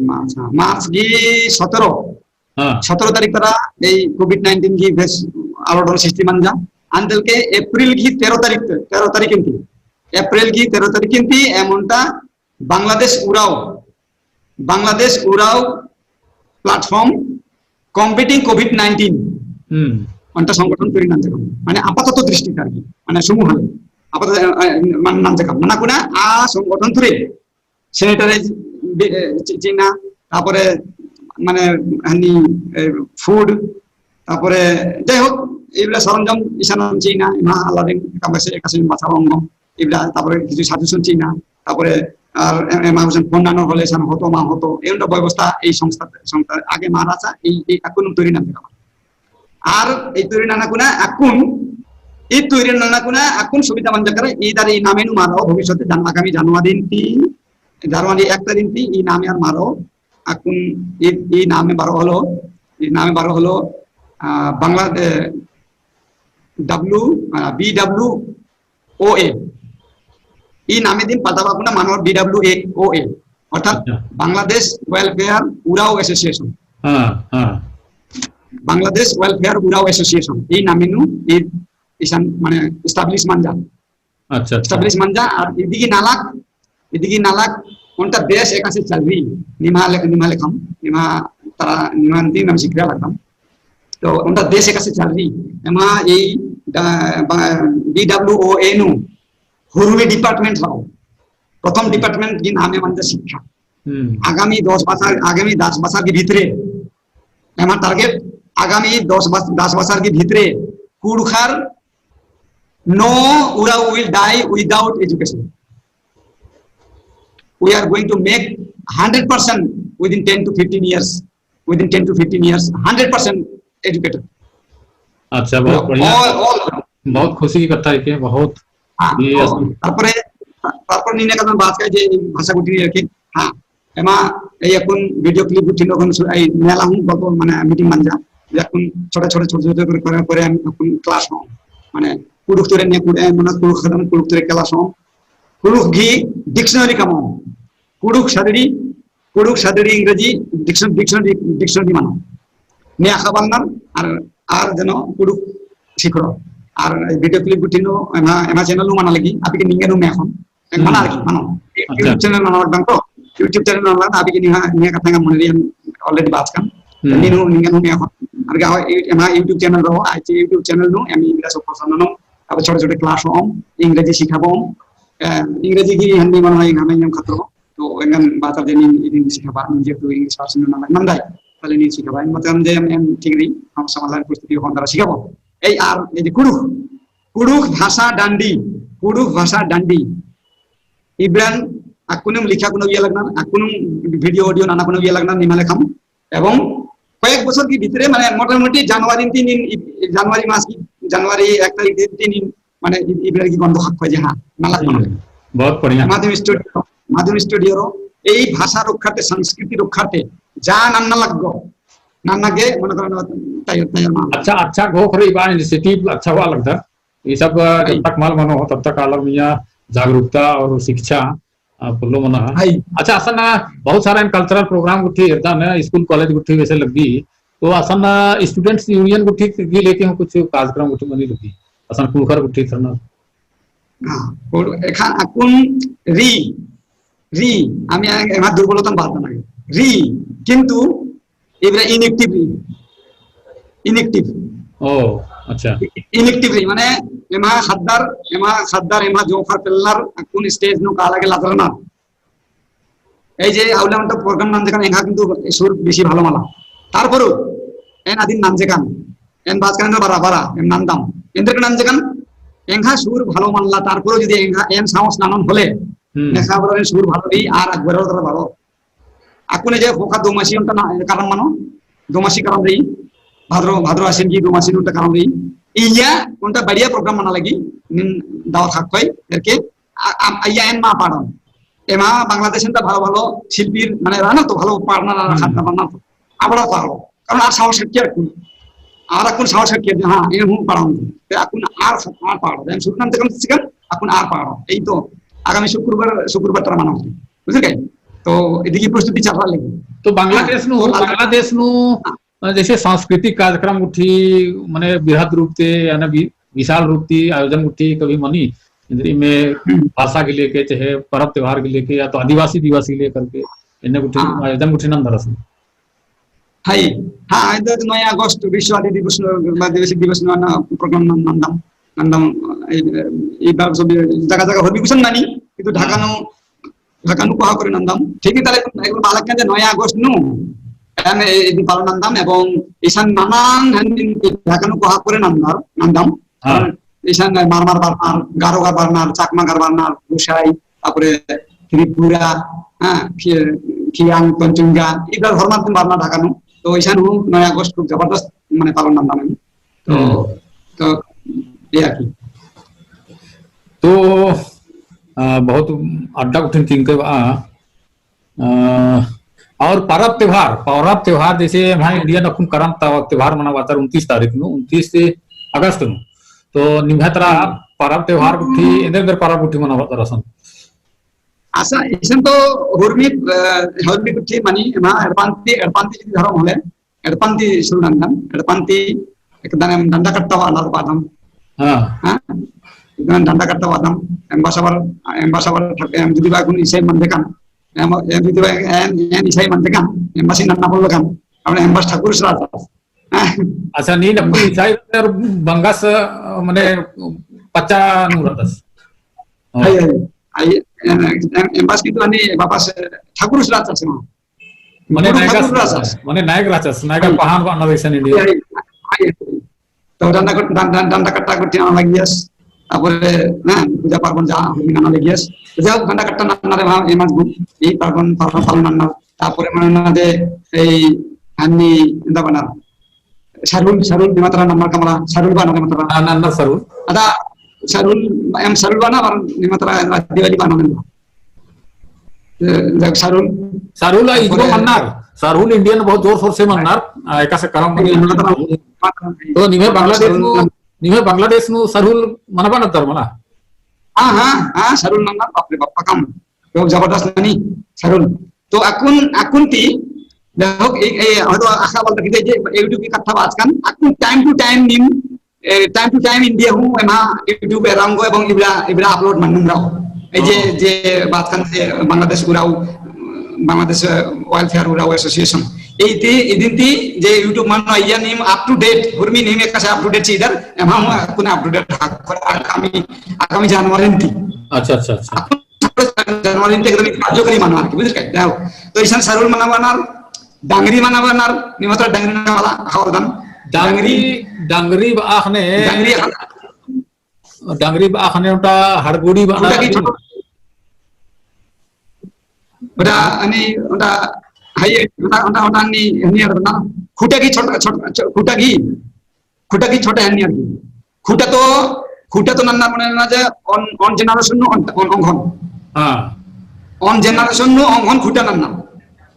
मार्च, हाँ, मार्च की सतरो, हाँ। सतरो तारीख तरा ए COVID nineteen की बेस आलोडन सृष्टि मंजा। अन्ते के अप्रैल की तेरह तारीख, तेरह तारीख इन्ती, अप्रैल की तेरह तारीख इन्ती एम ओन्टा Bangladesh Oraon, Bangladesh Oraon platform combating COVID nineteen। हम्म। ओन्टा संगठन तुरी नंजकम। माने आपातत दृष्टि तारगी। माने समूह है। आपातत, अ, अ, मन नंजकम। मना कुना आ संगठन तुरी sanitize बे-, ए, चि-, चिअना, तारपरे माने हनी, ए, food, तारपरे, যাই হোক, इबड़ा सरंजाम इसन चिअना, एमा आलारिन कमसे एकासे बचाव अंगम, इबड़ा, तारपरे किछु suggestion चिअना, तारपरे आर ए-, एमा उसन phone ननो होले इसन होतो, मा होतो, ए ओन्टा व्यवस्था, ए संस्था, संस्था आगे मारा चा, ए, ए अक्कुन तुरी नंजकम। आर ए तुरी नना कुना अक्कुन, ए तुरी नना कुना अक्कुन सुविधा मंजा केरा, ई दरा ई नामे नू मारो, भविष्य ते जन आगामी जनवरी ती, जनवरी एक तारीख ती, ई नामे आर मारो, अक्कुन ई, ई नामे बरओ होलो, ई नामे बरओ होलो, आ, बांग्ला, ए, W, आ, B W O A। ई नामे दिम पता बा कुना मानो B W O A। अर्थात अच्छा। Bangladesh Welfare Urao Association। हाँ, हाँ। Bangladesh Welfare Urao Association। ई नामे नू, ई, इसन माने establish मंजा। अच्छा, अच्छा। Establish मंजा, आर इदिगी नलख, इदिगी नलख, ओन्टा देश एकासे चलरी, निम्हा ले-, निम्हा लेखम, निम्हा तरा, निम्हा ती नाम सिखरा लगदम। तो ओन्टा देश एकासे चलरी, एमा ए द-, ब-, B W O A नू, हुरमी department रओ। प्रथम department गी नामे मंजा शिक्षा। हम्म। आगामी दस बछर, आगामी दस बछर की भीतरे, एमा target, आगामी दस बछ-, दस बछर की भीतरे, कुँड़ुख़र no Urao will die without education. We are going to make hundred percent within ten to fifteen years, within ten to fifteen years, hundred percent educated. अच्छा, बहुत तो बढ़िया। All, all। बहुत खुशी की कत्था है कि बहुत हाँ, ये तो असन। तारपरे, तारपरे नीन एकादन बात का जे भाषा गुट्ठी रखे। हाँ, एमा, ए अक्कुन video clip गुट्ठी लोगन सु-, ए, नेला हूँ, गल्प माने meeting मंजा। ए अक्कुन छोटे, छोटे, छोटे, छोटे करे, करे, करे अक्कुन class होओ। माने, कुँड़ुख़ तुरे ने कुँड़ुख़, माने, कुँड़ुख़ खतम, कुँड़ुख़ तुरे class होओ। कुँड़ुख़ गही dictionary कमओ। कुँड़ुख़ सादड़ी, कुँड़ुख़ सादड़ी इंग्रेजी dictionary, dictionary, dictionary मनो। ने अख़ा बलनर आर, आर जनो कुँड़ुख़ सिखरो। आर video clip गुट्ठी नू एमा, एमा channel नू मना लगी, अभी के निंगा नू मैं अखोन। मना लगी, मनो। अच्छा। YouTube channel मना लगदन तो, YouTube channel मना लगदन, अभी के निंगा, निंगा कत्था एंगा मने रई already बाचकन। हम्म। नीन हूँ, निंगा नू मैं अखोन। आर गा, एमा YouTube channel रओ, आ YouTube channel नू, एम इंग्लिश ऊपर सन्नोम, अब छोटे-छोटे class होओम, इंग्रेजी सिखाबओम, अ, इंग्रेजी की हन्नी मनो है, हमें नियम खतरो। तो एंगन बाचर जे नीन इदिन सिखाबआ, नीन जे तो English version नना नंदय, पहले नीन सिखाबआ, एन मतलब जे एम, एम ठीक रई, हम समाधान परिस्थिति होन दरा सिखाबओ। ए आर, ए जे कुँड़ुख़, कुँड़ुख़ भाषा डंडी, कुँड़ुख़ भाषा डंडी। इबड़न अक्कुनुम लिखा कुना उइया लगनर, अक्कुनुम video audio नना कुना उइया लगनर निमा लेखम। एवं कयेक बछर की भितरे, माने मोटामोटी जनवरी ती नीन, जनवरी मास की, जनवरी एक तारीख ती नीन माने इ-, इबड़र की गंदो हक खोजे, हाँ, नलख मनो। हम्म, बहुत बढ़िया। माध्यम studio, माध्यम studio रओ, एई भाषा रखते, संस्कृति रखते, जा नन्ना लग्गो, नन्ना गे, मने करो ना, तैयार, तैयार मान। अच्छा, अच्छा घोख रई बा initiative, अच्छा हुआ लगता। ये सब, अ, जब हाई। तक मल मनो हो, तब तक आलर मइय्याँ जागरूकता और शिक्षा, अ, पोल्लो मना है। हाई। अच्छा, असन बहुत सारा एन cultural program गुट्ठी एरदन, school college गुट्ठी वैसे लग्गी, तो असन, अ, students union गुट्ठी की लेके हूँ कुछ कार्यक्रम गुट्ठी मनी लग्गी, असन कुँड़ुख़र गुट्ठी थरना। हाँ, और एखन अक्कुन रई, रई, आमी आ-, एमा दुर्बलतन बात ना रई, किंतु इबड़ा inactive रई, inactive। ओ, अच्छा। Inactive रई, माने एमा ख़द्दर, एमा ख़द्दर, एमा जोंख़र पेल्लनर अक्कुन stage नू काला गे लदरनर। ए जे अउला ओन्टा program नंजकन एंगा किंतु सुर बेसी भालो मला। तारपरो एन अदिन नंजकन, एन बाचकन बरा बरा, एन नंदम। एन्देरगे नंजकन, एंगा सुर भालो मला, तारपरो जुदी एंगा, एन साहस ननोन होले, हम्म। नेखा बरा एन सुर भालो रई, आर अकबर दरा भालो। अक्कुन जे ख़ोख़ा दोमासी ओन्टा ना, करम मनो, दोमासी करम रई, भाद्रो, भाद्रो आसिन की दोमासी ओन्टा करम रई। इया ओन्टा बढ़िया program मना लगी, नीन दावत ख़क्खोय, करके, आ, आ, इया एन मा पाड़ोन। एमा बांग्लादेश ता भालो भालो शिल्पीर, माने रअनर तो भालो पाड़नर, हम्म। ख़द्दर रअनर तो। अबड़ा पाड़ो। कारण आर साहस शक्ति अक्कुन। आर अक्कुन साहस शक्ति, हाँ, एन हूँ पाड़ोन। ते अक्कुन आर स-, आर पाड़ो। एम सुरु नंजकन चिकन, अक्कुन आर पाड़ो। एई तो आगामी शुक्रवार, शुक्रवार तरा मनो। बुझे गए? तो इदी की प्रस्तुति चल रहा लेकिन। तो बांग्लादेश हाँ, नू, तो बांग्लादेश नू, हाँ। अ, जैसे सांस्कृतिक कार्यक्रम गुट्ठी, माने बृहद रूप ते, यानी वि-, विशाल रूप ती आयोजन गुट्ठी कभी मनी, इन्द्रिम हम्म। भाषा के लेके, चाहे परब त्योहार के लेके, या तो आदिवासी दिवस के लेकर के, इन्ने गुट्ठी हाँ। आयोजन गुट्ठी नंदर असन। हाय, हाँ, इद नौ अगस्त विश्व आदिवासी दिवस, आदिवासी दिवस नू ना program नन-, नंदम, नंदम, ए, ए, ए बार सब जगह जगह होरमी गुसन नानी, किंतु ढाका हाँ। नू ढाका नू कोहा करे नंदम। ठीक है, ताले एक बालक के नौ अगस्त नू, एम ए, ए, पालन नंदम, एवं इसन ननान हन ढाका नू कोहा करे नंदर, नंदम। हाँ। इसन मारमार बरनर, गारो गा बरनर, चकमा गा बरनर, गोसाई, तारपरे त्रिपुरा, हाँ, खि-, खियांग, तंचुंगा, इधर होरमर दिम बरनर ढाका नू। तो इसन हूँ नौ अगस्त खूब जबरदस्त माने पालन नंदम। तो, हम्म। तो, या की। तो, अ, बहुत अड्डा गुट्ठिन तिंकय बा, अ, और परब त्योहार, परब त्योहार जैसे एम्है Indian अक्कुन करम त्योहार मनाबाचर उनतीस तारीख नू, उनतीस अगस्त नू। तो निम्है तरा हम्म। परब त्योहार गुट्ठी, एन्देर एन्देर परब गुट्ठी मनाबाचर असन? असन, इसन तो होरमी, अ, होरमी गुट्ठी मनी, एमा एड़पा ती, एड़पा ती जुदी धरम होले, एड़पा ती सुरु नंदम, एड़पा ती एकदम एम डंडा कट्टा वाला बादम। हाँ। हाँ? एकदम डंडा कट्टा वादम, एम्बा सबर, एम्बा सबर, एम जुदी बा अक्कुन इसाई मंजकन, एम, एम जुदी बा, एम, एम इसाई मंजकन, एम्बा सी नन्ना पोल्लकन, अपने एम्बा ठाकुर सरा। हाँ? अच्छा, नीन अक्कुन इसाई तर बंगस, अ, मने पच्चा नू रअदस। हाँ। हाय, हाय, हाय, एम, एम, एम्बा सी तो अन्ने वापस ठाकुर सरा से। मने गुरु नायक ठाकुर रहचस। मने नायक रहचस, नायक हाय। पहान बअनर इसन India। हाय, हाय, हाय। तो डंडा कट-, डं-, डं-, डंडा कट्टा गुट्ठी नना लगियस। तारपरे, ना, पूजा पार्बण जा, होली नना लगियस। तो जा डंडा कट्टा नना रे, हाँ, एमन गु, ई पार्बण, पार्बण, पार्बण नना। तारपरे मने ना दे, ए, अन्नी, एन्दा बअनर। सरुल, सरुल, निमा तरा नम्बर कमरा, सरुल बअनर निमा तरा। हाँ, नन्ना सरुल। अदा, सरुल, एम सरुल बअनर, निमा तरा दिवाली बअनर। ए, जग सरुल। सरुल आ इजरो तारपरे मन्नर। सरुल Indian बहुत जोर शोर से मन्नर। आ, एकासे करम मनी। तो निम्है बांग्लादेश नू, निम्है बांग्लादेश नू सरुल मनाबअनर मला? हाँ, हाँ, हाँ, सरुल मन्नर, बाप रे बाप, पक्का। तो जबरदस्त ननी, सरुल। तो अक्कुन, अक्कुन ती, देखो, ए, ए, हदो आखा बअदन कि जे, जे, YouTube की कत्था बाचकन, अक्कुन time to time Neem A, time to time India हूँ एमा YouTube एरंगो एवं इबड़ा, इबड़ा upload मन्नुम रओ। ए जे, हाँ। जे बात कन जे बांग्लादेश उराँव, बांग्लादेश Welfare उराँव Association। ए इती, इदिन ती जे YouTube मनो अइय्या नीम up to date, हुरमी नीम एकासे up to date चिदर, एमा हूँ कुना up to date हक, आगामी, आगामी जनवरी ती। अच्छा, अच्छा, अच्छा। जनवरी ती एकदम कार्यक्रम मनार की, बुझ गए? जाओ। तो इसन सरुल मनाबअनर, डंगरी मनाबअनर, निमतरा डंगरी नना वाला, हवरदन। डंगरी, डंगरी बअखने, डंगरी हल- डंगरी बअखने ओन्टा हड़गुड़ी बअनर। खुटा की छोटा। बेटा, अनि ओन्टा, हाय, ओन्टा, ओन्टा, ओन्टा अनि, अनि अर बअनर। खुटा की छोटा, छोटा, छो-, खुटा की, खुटा की छोटा अनि अर की। खुटा तो, खुटा तो नन्ना मने ना जे on, on generation नू on, on, on, on। हाँ। On generation नू on, on खुटा नन्ना।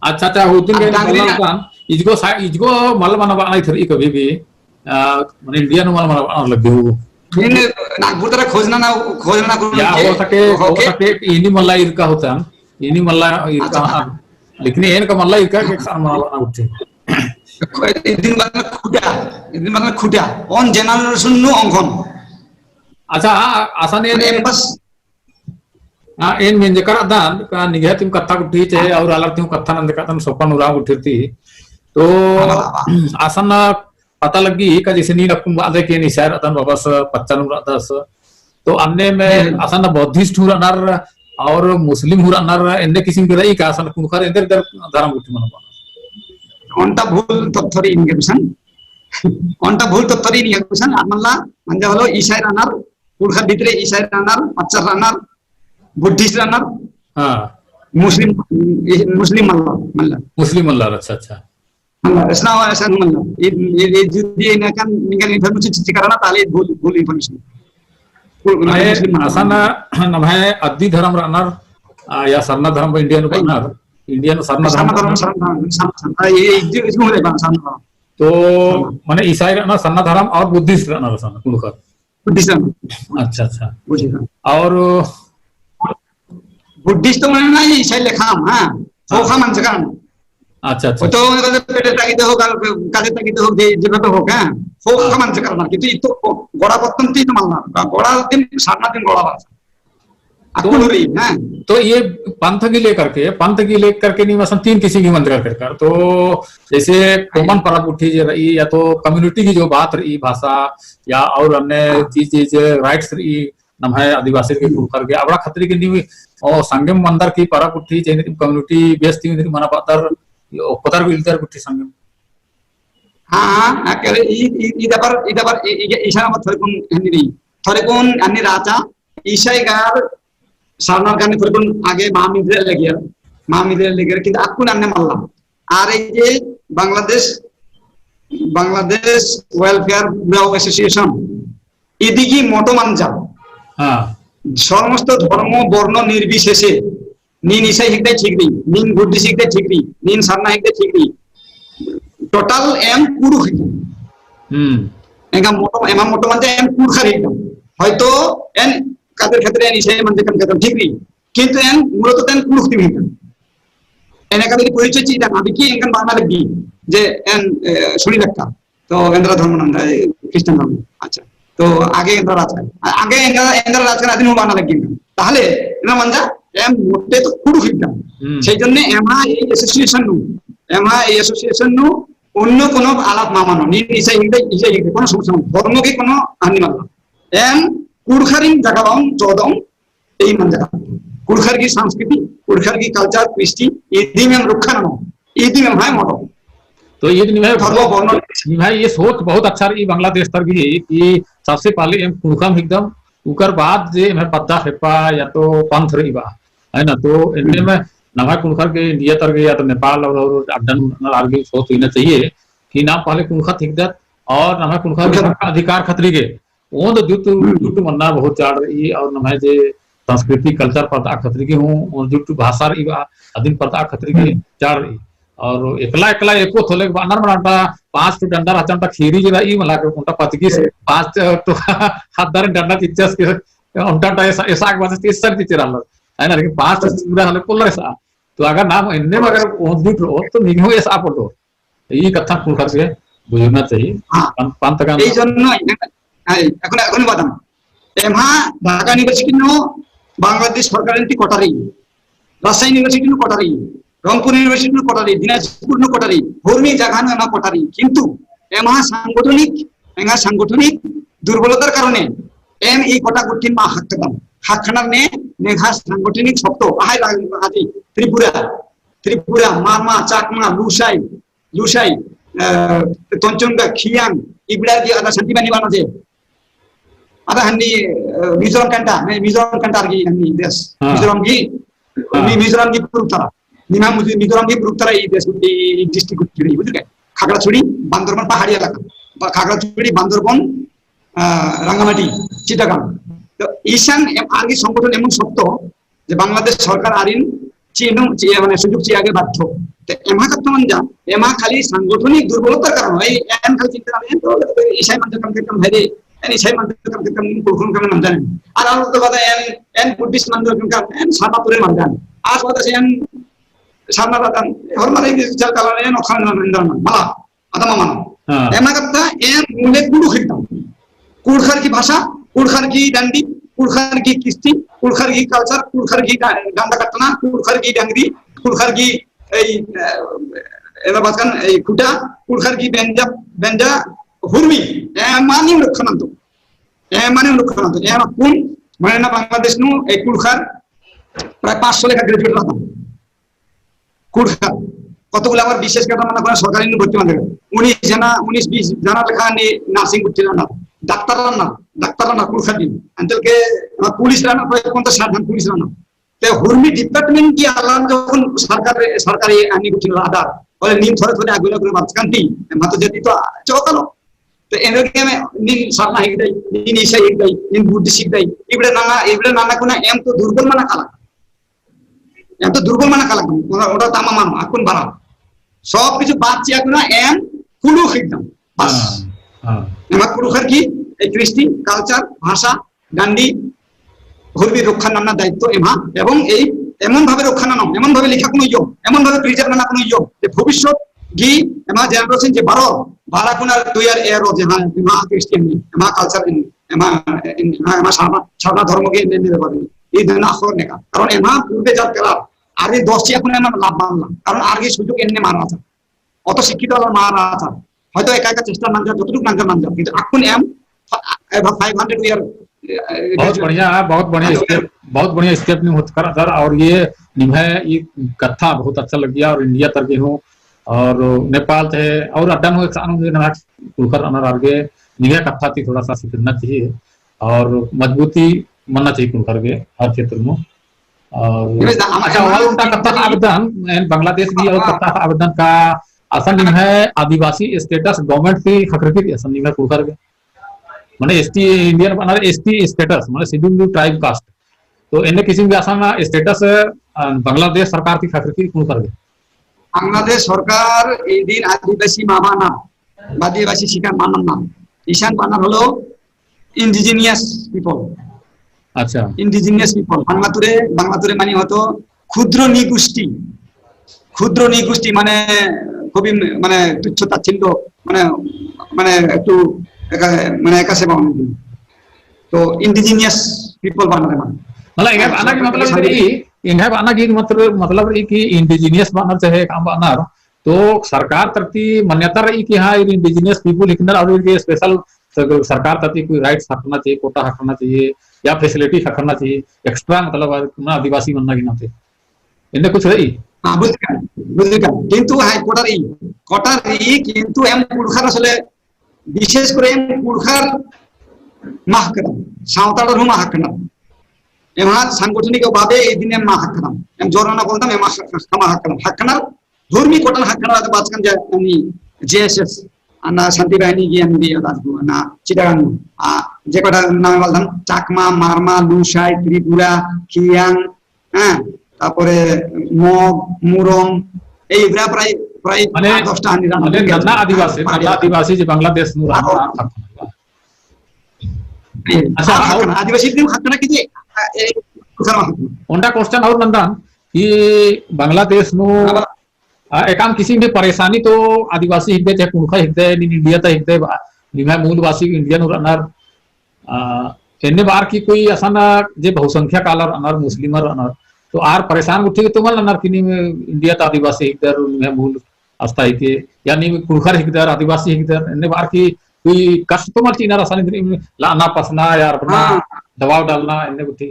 अच्छा, अच्छा, होतिन अब के डंगरी मल्ला ना- बअनर, इजगो सा-, इजगो मल मना बअनर इथरी कभी भी। आ, मने India नू मल मना लग्गी हो। इन नागपुर तरा खोजना ना, खोजना ना कुल या के, हो सके, हो ओके। सके कि इन्नी मल्ला इरका होता, इन्नी मल्ला इरका अच्छा। होता। लेकिन एन का मल्ला इरका के एकसन मना बअना उठे। इदिन बअनर खुटा, इदिन बअनर खुटा। On generation नू on on। अच्छा, हाँ, असन एन बस हाँ, एन मेंजकर अदन, का निंग्है तिम कत्था गुट्ठी चे, और आलर तिम कत्था नंजकर अदन सोपन उराँव गुट्ठी ती। तो, हाँ, हाँ, हाँ। असन पता लग्गी, का जैसे नीन अक्कुन बअदय कि एन ईसाई रअदन बबस पच्चन हूँ रअदस। तो अन्ने में हम्म। असन Buddhist हूँ रअनर, और मुस्लिम हूँ रअनर, एन्ने किसिम के रई का असन कुँड़ुख़र एन्देर एन्देर धरम गुट्ठी मनो बअनर। ओन्टा भूल तो थोड़ी इनके गुसन। ओन्टा भूल तो थोड़ी इनके गुसन, आर मल्ला, मंजा होलो ईसाई रअनर, कुँड़ुख़र भितरे ईसाई रअनर, पच्चर रअनर, Buddhist रअनर, हाँ। मुस्लिम, मुस्लिम मल्ला, मल्ला। मुस्लिम मल्ला, अच्छा, अच्छा। मल्ला, ऐसा हुआ, ऐसा मल्ला। ये, ये, ये जो दिए ना, कन, निकल, निकल, मुझे चीज़ करना, ताले भूल, भूल information। भूल, अरे, मुस्लिम मल्ला। असन नम्है अद्दी धरम रअनर, आ, या सरना धरम India नू भाई। बअनर, India नू सरना सरना धरम धरम, रअनर। सरना धरम, सरना, सरना, ये, ये, ये, इसमें हो जाएगा, सरना धरम। तो, हाँ। माने ईसाई रअनर, सरना धरम और Buddhist रअनर, असन, कुँड़ुख़र। Buddhist। अच्छा, अच्छा। Buddhist। और Buddhist तो मने ना ईसाई लेखा, हाँ। हाँ। ख़ोख़ा मंजकन। अच्छा, अच्छा। तो मतलब पेटे ताकि तो हो, काले ताकि तो हो, जे, जे तो हो का? ख़ोख़ा हाँ। मंजकन, किंतु इतो गोड़ा पत्तन ती तो मल्ला, गोड़ा दिम, सारना दिम गोड़ा बा। तो, अक्कुन रई, हाँ। तो ये पंथ की लेकर के, पंथ की लेकर के नीम असन तीन किसिम की मंजका केरकर। तो जैसे common परब गुट्ठी जे रई, या तो community की जो बात रई, भाषा, या और अन्य हाँ। चीज, चीज, rights रई, नम्है आदिवासी के, कुँड़ुख़र के, अबड़ा खतरी के नीम, ओ, संगेम मंजर की परब गुट्ठी, जे नीम community base ती नीम मना बअदर, ओक्कदर बिलदर गुट्ठी संगेम। हाँ, हाँ, अक्करे, ई, ई, ई दबर, ई दबर, ई, ई, ईसा मत थोड़े कुन हन्नी नहीं। थोड़े कुन हन्नी राचा, ईसाई गार सारना गने थोड़े कुन आगे मामिंद्रे लगिया, मामिंद्रे लगिया, किंतु अक्कुन अन्ने मल्ला। आर जे Bangladesh, Bangladesh Welfare Bureau Association, इदिगी motto मंजा। हाँ। समस्त धर्म, वर्ण निर्विशेषे, नीन ईसाई हिकदय ठीक रई, नीन Buddhist हिकदय ठीक रई, नीन सरना हिकदय ठीक रई। Total एम कुँड़ुख़ हिकदम। हम्म। एंगा motto, एमा motto मंजा एम कुँड़ुख़र हिकदम। होयतो एन कादर खतरे एन ईसाई मंजकन खतम ठीक रई। किंतु एन मूलतः एन कुँड़ुख़ दिम हिकदम। एन एका बेरी परिचय चिअदन, अदिकी एंगन बअना लग्गी, जे एन, ए, सुनी लक्का। तो एन्दरा धर्म नंदा, ए, Christian धर्म। अच्छा। तो आगे एन्दरा राजकन। आ-, आगे एन्दरा, एन्दरा राजकन अदिन हूँ बअना लग्गी। ताहले, एन्दरा मंजा, एम मोटे तो कुँड़ुख़ हिकदम। हम्म। सेई जन्ने एमा ए association नू, एमा ए association नू, ओन्नो कोनो आलाप मा मनो, नीन ईसाई हिकदय, ईसाई हिकदय, कोनो समस्या मनो, धर्म की कोनो हानि मल्ला। एम कुँड़ुख़रिन जगाबओन, चोदओन, एई मंजा। कुँड़ुख़र की संस्कृति, कुँड़ुख़र की culture, कृष्टि, इदिम एम रुक्खा ननो, इदिम एम्है motto। तो ये निम्है, धर्म, वर्ण, निम्है ये सोच बहुत अच्छा रई बांग्लादेश तर भी कि सबसे पहले एम कुँड़ुख़म हिकदम, उकर बाद जे एम्है पद्दा खेप्पा या तो पंथ रई बा, है ना? तो एन्ने हम्म। में नम्है कुँड़ुख़र के India तर के या तो नेपाल और, और अड्डन आर गे सोच होना चाहिए कि नाम पहले कुँड़ुख़त हिकदत और नम्है कुँड़ुख़र के कुँड़ुख़त हक अधिकार खतरी गे ओन्द जुट, हम्म। जुट मन्ना बहुत चाड़ रई, और नम्है जे संस्कृति, culture परदआ खतरी गे हूँ, ओन्द जुट भाषा रई बा, अदिन परदआ खतरी गे हम्म। चाड़ रई। और एकला, एकला एको थोले बअनर मना ओन्टा पाँच ठो डंडा रहचा ओन्टा खेरी जे रई, मला के ओन्टा पतगी से हम्म। पाँच ठो ख़द्दारिन डंडा चिच्चस के, ओन्टा टा एसा, एसा के बाचस, एसा चिच्चर आलर। है ना, लेकिन पाँच ठो पूरा हले पोल्लर एसा। तो अगर नाम एन्ने में अगर ओन्द जुट रओ, तो निंग्है एसा पोल्लो। ई कत्था कुँड़ुख़र गे बुझुरना चाहिए। हाँ। पन-, पंथ का एई जन्नो, हाँ, अक्कुन, अक्कुन बअदन। एम्हा ढाका university नू बांग्लादेश सरकार ती कोटा रई, राजशाही university नू कोटा रई, रंगपुर university नू कोटा रई, दिनाजपुर नू कोटा रई, होरमी जगह नू एम्हा कोटा रई। किंतु एम्हा सांगठनिक, एंगा सांगठनिक दुर्बलतार कारणे एम ई कोटा गुट्ठिन मा ख़क्खदम। ख़क्खनर ने, नेंग्है सांगठनिक शक्तो, अहै ला-, अदी त्रिपुरा, त्रिपुरा, मारमा, चाकमा, लुशाई, लुशाई, अ, तोंचुंगा, खियांग, इबड़ा गे आदा शांति बनी बाना जे। आदा हन्नी, अ, मिजोरम कंटा, मैं मिजोरम कंटा गे हन्नी देश। हाँ। मिजोरम गे, हाँ। मी-, मिजोरम गे पूर्व तरा। निमा मुझे मिजोरम गे पूर्व तरा ई देश, ई, ई district गुट्ठी रई, बुझुर का? खागड़ाछड़ी, बांदरबन पहाड़ी इलाका। बा-, खागड़ाछड़ी, बांदरबन, अ, रंगामाटी, चिटागांग। तो इसन एम आर गे संगठन एमन शक्तो, जे बांग्लादेश सरकार आरिन चिनु, चि-, माने सुजुग चिआ गे बाध्य। ते एम्हा कत्था मंजा, एम्हा खाली सांगठनिक दुर्बलतार कारणे, एन खाली चिंता नना, एन तो ईसाई मंजा कम से कम हेरे, एन ईसाई मंजा कम से कम कुलखुन कम मंजा ने। आर आर तो बअदन एन, एन बुद्धिस्ट मंजा कम, एन सरना तुरे मंजा ने। आस बअदन एन सरना रअदन, होरमर ई चल काला एन ओखा मंजा ने, मला। अदमा मनो। हाँ। एमा कत्था एम मूले कुँड़ुख़ हिकदम। कुँड़ुख़र गही भाषा, कुँड़ुख़र गही डंडी, कुँड़ुख़र गही कृष्टि, कुँड़ुख़र गही culture, कुँड़ुख़र गही डा-, डंडा कट्टना, कुँड़ुख़र गही डंगरी, कुँड़ुख़र गही ए, ए, एदा बाचकन ए खुटा, कुँड़ुख़र गही बेंजा, बेंजा हुरमी, एमा नीम रखना तो। एमा नीम रखना तो। एमा कुन, मने ना बांग्लादेश नू ए कुँड़ुख़र प्राय पाँच सौ लेखा graduate रअदम। कुँड़ुख़र। कतगुला आर विशेष करके मना कोना सरकारी नू भर्ती मंजा। उन्नीस जना, उन्नीस बीस जना लेखा ने nursing भर्ती रअनर। डॉक्टर रअनर, डॉक्टर रअनर कुँड़ुख़र गे। अंचल के, अ, पुलिस रअनर, कोई कौन तो सात जन पुलिस रअनर। ते हुरमी department की आलार जखन सरकार, सरकारी आनी गुट्ठिन रअदर, बोले नीम थोड़े थोड़े आगुना गुना बाचकन ती, एमा तो जति तो चौकलो। ते एन्देर गे में नीम सरना हिकदई, नीम ईसाई हिकदई, नीम बुद्धिस्ट हिकदई, इबड़ा नना, इबड़ा नना कुना एम तो दुर्बल मना काला। एम तो दुर्बल मना काला, ओटा, ओटा तमा मनो, अक्कुन बरा। सब किछु बात चिआ कुना एम कुँड़ुख़ हिकदम। बस। हाँ, हाँ। एमा कुँड़ुख़र गही ए कृष्टि, culture, भाषा, डंडी, हुरमी रखा नन्ना दायित्व एम्हा, एवं ए, एमन भावे रखा ननोम, एमन भावे लिखा कुनो उइयोम, एमन भावे preserve नना कुनो उइयोम, जे भविष्य गही एम्हा generation जे बरो, बाला कुना तुयर एरो जे हाँ, एम्हा कृष्टि एन्ने, एम्हा culture एन्ने, एम्हा, एन-, एम्हा, एम्हा सरना, सरना धर्म गे एन्ने, एन्ने बारी। ई देना अख़ोर नेका। कारण एम्हा पूर्वे जात केरा, आर गही दोष चिआ कुना एमन लाभ मल्ला। कारण आर गही सुजुग एन्ने मा रअचा। अतो शिक्षित वाला मा रअचा। होयतो एका एका चेष्टा नंजर, जतटुक नंजर नंजर। किंतु अक्कुन एम, एबा five hundred year, अ, बहुत बढ़िया, बहुत बढ़िया step, बहुत बढ़िया step नीम होत करा सर। और ये निम्है ये कत्था बहुत अच्छा लगिया और India तर गे हूँ और नेपाल ते और अड्डा नू एकसन नम्है कुँड़ुख़र रअनर आर गे निम्है कत्था ती थोड़ा सा सीखना चाहिए और मजबूती मन्ना चाहिए कुँड़ुख़र गे हर क्षेत्र में। और निमेश दा, हम अच्छा, और ओन्टा कत्था ख़ने अबदन, एन बांग्लादेश गही और हाँ। कत्था अबदन का असन निम्है आदिवासी status government ती ख़क्खरकी रई असन निम्है कुँड़ुख़र गे। माने ST Indian बअनर ST status, माने Scheduled Tribe Caste। तो एन्ने किसिम गे असन status, अ, बांग्लादेश सरकार ती ख़क्खरकी रई कुँड़ुख़र गे। बांग्लादेश सरकार इदिन आदिवासी मा बअनर, आदिवासी चिआ मा नन्नर। इसन बअनर होले indigenous people। अच्छा। Indigenous people। बांग्ला तुरे, बांग्ला तुरे माने होतो ক্ষুদ্র নৃগোষ্ঠী। ক্ষুদ্র নৃগোষ্ঠী माने খুবই माने तुच्छ ताच्छिल्य माने, माने एकटू एका, माने एकासे बअनर। तो indigenous people बअनर माने। मतलब, एंग्है बअना की मतलब सारी ई, एंग्है बअना की मतलब, मतलब ई कि indigenous बअनर चाहे काम बअनर, तो सरकार तरती मान्यता रई कि हाँ, ई indigenous people हिकनर और ई special सर-, सरकार तरती कोई rights ख़क्खरना चाहिए, quota ख़क्खरना चाहिए या facility ख़क्खरना चाहिए, extra मतलब ना आदिवासी मन्ना की नाते। एन्ने कुछ रई? हाँ, बुझका, बुझका। किंतु हाँ, quota रई, quota रई, किंतु एम कुँड़ुख़र असले विशेष करे एम कुँड़ुख़र मा ख़क्खरदम, साँवतालर हूँ मा ख़क्खरदम। एम्हा सांगठनिक भावे इदिन एम मा ख़क्खरदम। एम जोर नना बोलदम, एम मा ख़क्खरदम, ख़क्खरदम। हुरमी कोटन ख़क्खरदम बाचकन जे, अन्ने JSS, अन्ना शांति वाहिनी की अन्ने अदाज को, अन्ना चिटागांग, आ, जे कोटा नाम बोलदम, चाकमा, मारमा, लुशाई, त्रिपुरा, खियांग, हाँ, तारपरे मग, मुरम, ए इबड़ा प्राय, प्राय माने, आठ दस टा हनी रअनर। माने नन्ना आदिवासी, पहाड़ी नन्ना इलाका। आदिवासी जे बांग्लादेश नू रअनर, हाँ। हाँ, ख़क्खरदम। अच्छा, हाँ, और ख़क्खरदम। आदिवासी दिम ख़क्खरदम कि जे, आ, ए, ख़क्खरदम। ओन्टा question और नन्दन कि बांग्लादेश नू, हाँ, बा- आ, एकअम किसिम की परेशानी तो आदिवासी हिकदय, चाहे कुँड़ुख़र हिकदय, नीन India ता हिकदय, बा, निम्है मूलवासी India नू रअनर, आ, एन्ने बअर की कोई असन जे बहुसंख्या कालर रअनर, मुस्लिमर रअनर, तो आर परेशान गुट्ठी गे तो मल रअनर कि नीम इंडिया ता आदिवासी हिकदर, निम्है मूल आस्था हिके, या नीम कुँड़ुख़र हिकदर, आदिवासी हिकदर, एन्ने बअर की कोई कष्ट तो मल चिअनर असन इन्द्रिम लअना पसना या अरबना, हाँ। दबाव डालना, एन्ने गुट्ठी?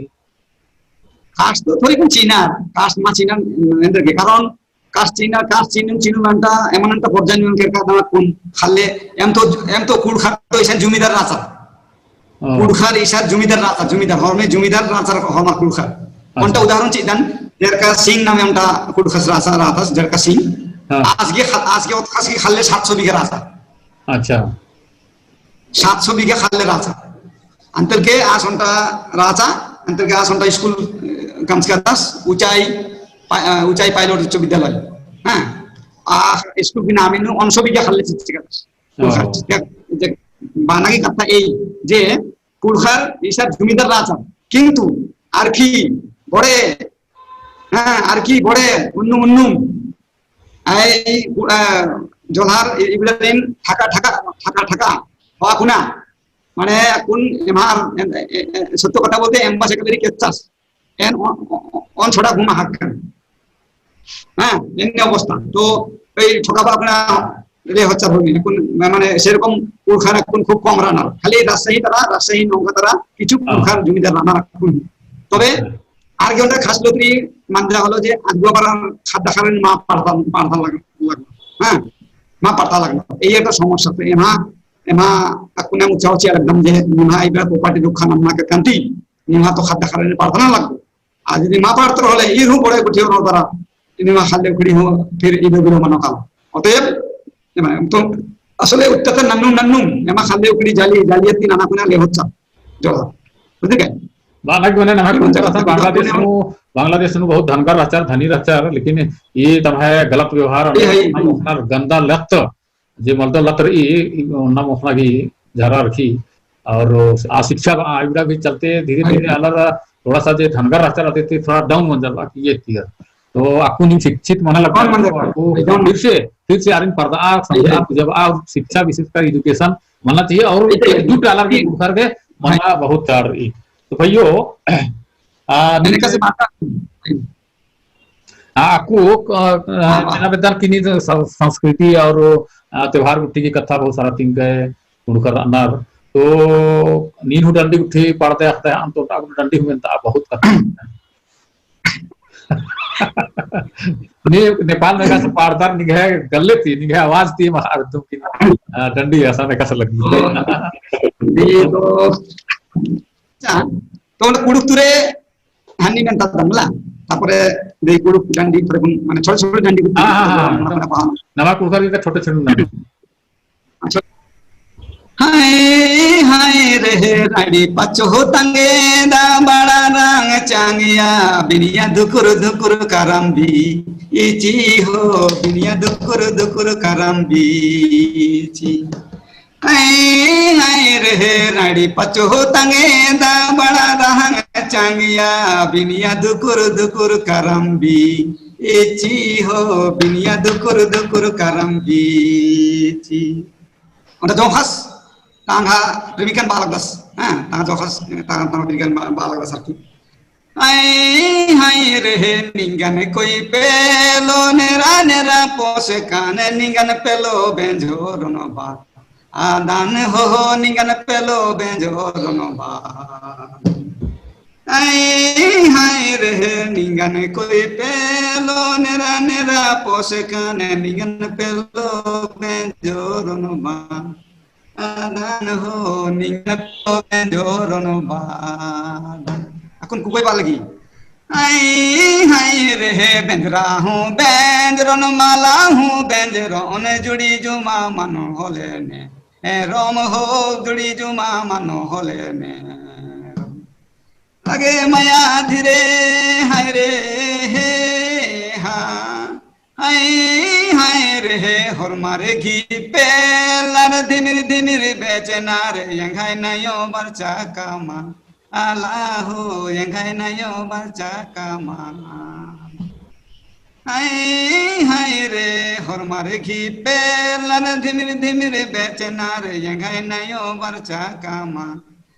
कष्ट तो थोड़ी कुन चिअनर, कष्ट मा चिअनर एन्देरगे, कारण कष्ट चिअनर, कष्ट चिअनर, चिअनर नन्ता, एमन नन्ता पोरजन नन्ता केरका दमा कुन ख़ल्ले, एम तो, एम तो कुँड़ुख़र तो इसन जमींदार राजा। हाँ। कुँड़ुख़र इसन जमींदार राजा, जमींदार, होरमे जमींदार राजा, होरमा कुँड़ुख़र। अच्छा। ओन्टा उदाहरण चिअदन, जरका सिंह नामे ओन्टा कुँड़ुख़स राजा रहचस, जरका सिंह। हाँ। आस गे ख-, आस गे ओतख़स की ख़ल्ले सात सौ बीघा राजा। अच्छा। सात सौ बीघा ख़ल्ले राजा। अन्तर गे आस ओन्टा राजा, अन्तर गे आस ओन्टा स्कूल, अ, कमचका दस, ऊँचाई पा-, अ, ऊँचाई पायलट उच्च विद्यालय। हाँ। आ स्कूल की नामे नू ओन सौ बीघा ख़ल्ले चिच्चका दस। ओ। चिच्चका, जे बाना की कत्था एई, जे कुँड़ुख़र इसन जमींदार राजा। किन्तु अरखी बड़े, हाँ, अरखी बड़े, उन्नुम, उन्नुम, आई, अ, जोल्हार इ-, इबड़ारिन ठका, ठका, ठका, ठका, हवा कुना, माने अक्कुन एम्है, ए, ए, ए, सत्तो कत्था बोलते, एम्बा से कबरी केच्चस। एन ओ, ओ, ओ, ओन छोड़ा घुमा हक्कन। हाँ, एन्ने अवस्था। तो, ए ठका बा अपना ले होच्चर होई, अक्कुन, माने, सेरकम कुँड़ुख़र अक्कुन खूब कम रअनर। खाली राजशाही तरा, राजशाही नौका तरा, किछु हाँ। कुँड़ुख़र जमींदार रअनर अक्कुन। तबे, अच्छा। आर गे ओन्टा खास लोतरी मंजा होले जे अगुवा बरन ख़द्द ख़र्रन मा पड़ता, पड़ता लग, लग, हाँ, मा पड़ता लग। एई एकटा समस्या तो एम्है, एम्है अक्कुन ऊँचा ऊँचा एकदम जे निम्है इबड़ा property रुखा नन्ना के कन्ती, निम्है तो ख़द्द ख़र्रन पड़ता ना लग। आ जदि मा पड़तर होले, ई हूँ बड़े गुट्ठी ओनोर दरा, निम्है ख़ल्ले उखड़ी हूँ, फिर इबड़ा बिलो मनो कालो। अतएव, एमा, तो असले उत्तर तो नन्नुम, नन्नुम, एमा ख़ल्ले उखड़ी जाली, जाली अत्ती नना कुना ले होच्चा। जोड़ा। बुझे का? बा-, ना कि मने नम्है कुँड़ुख़र असन बांग्लादेश नू, बांग्लादेश नू बहुत धनगर रहचर, धनी रहचर, लेकिन ई तम्है गलत व्यवहार, ई है, ई है। अपना गंदा लत, जे मलदो लत रई, ई, ई, नाम अपना भी झरा रखी, और आ शिक्षा बा-, आ इबड़ा भी चलते धीरे-धीरे आलर थोड़ा सा जे धनगर रहचर रहते थे, थोड़ा down मंजर बा कि ये किया। तो अक्कु नीम शिक्षित मना लगता है, तो अक्कु फिर से, फिर से आरिन पर्दा आ, समझा, जब आ शिक्षा विशेषकर education मना चाहिए और एकजुट आलर के उठर के मना बहुत चाड़ रई। तो भइयो, आ, मैंने कैसे बात आ, अक्कु, अ, अ, हाँ, हाँ। मेना बेद्दन कि नी तो सं-, संस्कृति और, अ, त्योहार गुट्ठी की कत्था बहुत सारा तिंगय, कुँड़ुख़र रअनर। तो नीन हूँ डंडी गुट्ठी पाड़ते अख़ते हन, तो अक्कु डंडी हूँ मेनता बहुत कत्था। नी, नेपाल में एकासे पाड़दर निंग्है गल्ले ती, निंग्है आवाज ती, मा एकदम कि, अ, डंडी असन एकासे लग्गी। ये तो, अच्छा, तो कुँड़ुख़ तुरे हन्नी मेनता दमला, तारपरे दे कुँड़ुख़ डंडी, पर गुन, माने छोटे छोटे डंडी गुट्ठी हाँ, हाँ, हाँ, हाँ। नमा कुँड़ुख़र के छोटे छोटे डंडी। अच्छा। हाय, हाय रे, राड़ी पचो तंगे दा बड़ा रंग चांगिया, बिनिया धुकुर धुकुर करम्बी, इची हो, बिनिया धुकुर धुकुर करम्बी, इची। हाय, हाय रे, राड़ी पचो तंगे दा बड़ा रहंग चांगिया, बिनिया धुकुर धुकुर करम्बी, इची हो, बिनिया धुकुर धुकुर करम्बी, इची। ओन्टा जोंख़स, तंग्है प्रेमिकन बआ लगदस, हाँ, तंग्है जोंख़स, तंग्है, तंग्है प्रेमिकन बआ, बआ लगदस अरखी। हाय, हाय रे, निंगन कोई पेलो नेरा नेरा पोसे काने निंगन पेलो बेंजोरनो बा। आदान हो, हो, निंगन पेलो बेंजोरनो बा। हाय, हाय रे, निंगन कोई पेलो नेरा नेरा पोसे काने निंगन पेलो बेंजोरनो बा। आदान हो निंगन तो बेंजोरनो बा। अक्कुन कुकोय बआ लगी। हाय, हाय रे, बेंजरा हूँ, बेंजरन मला हूँ, बेंजरन जुड़ी जुमा मनो होले ने। ए रोम हो, जुड़ी जुमा मनो होले ने। लगे मया धीरे, हाय रे, हे, हा। हाय, हाय रे, होरमार घी पेलर धिमिर धिमिर बेचनार, एंग्है नयो बरचा कमा। आला हो, एंग्है नयो बरचा कमा। हाय, हाय रे, होरमार घी पेलर धिमिर धिमिर बेचनार, एंग्है नयो बरचा कमा।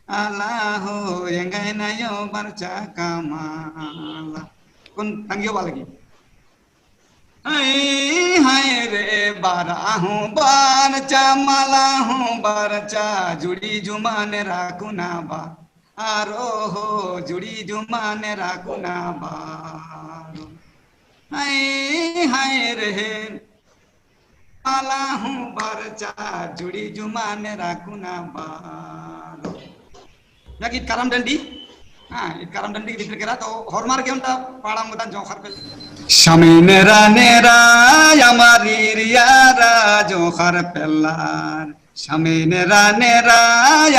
आला हो एंगय नयो बरचा कमाला। कुन तंग्यो बआ लगी। हाय, हाय रे, बरआ हूँ बरचा, मला हूँ बरचा, जुड़ी जुमान राकुना बा। आरो हो, जुड़ी जुमान राकुना बा। हाय, हाय रे, मला हूँ बरचा, जुड़ी जुमान राकुना बा। या कि करम डंडी, हाँ, ई करम डंडी के भीतर केरा, तो होरमर गे ओन्टा पाड़ा मुदन जोंख़र पेल्ला। समे नेरा नेरा अमा रीरिया रा जोंख़र पेल्लार। समे नेरा नेरा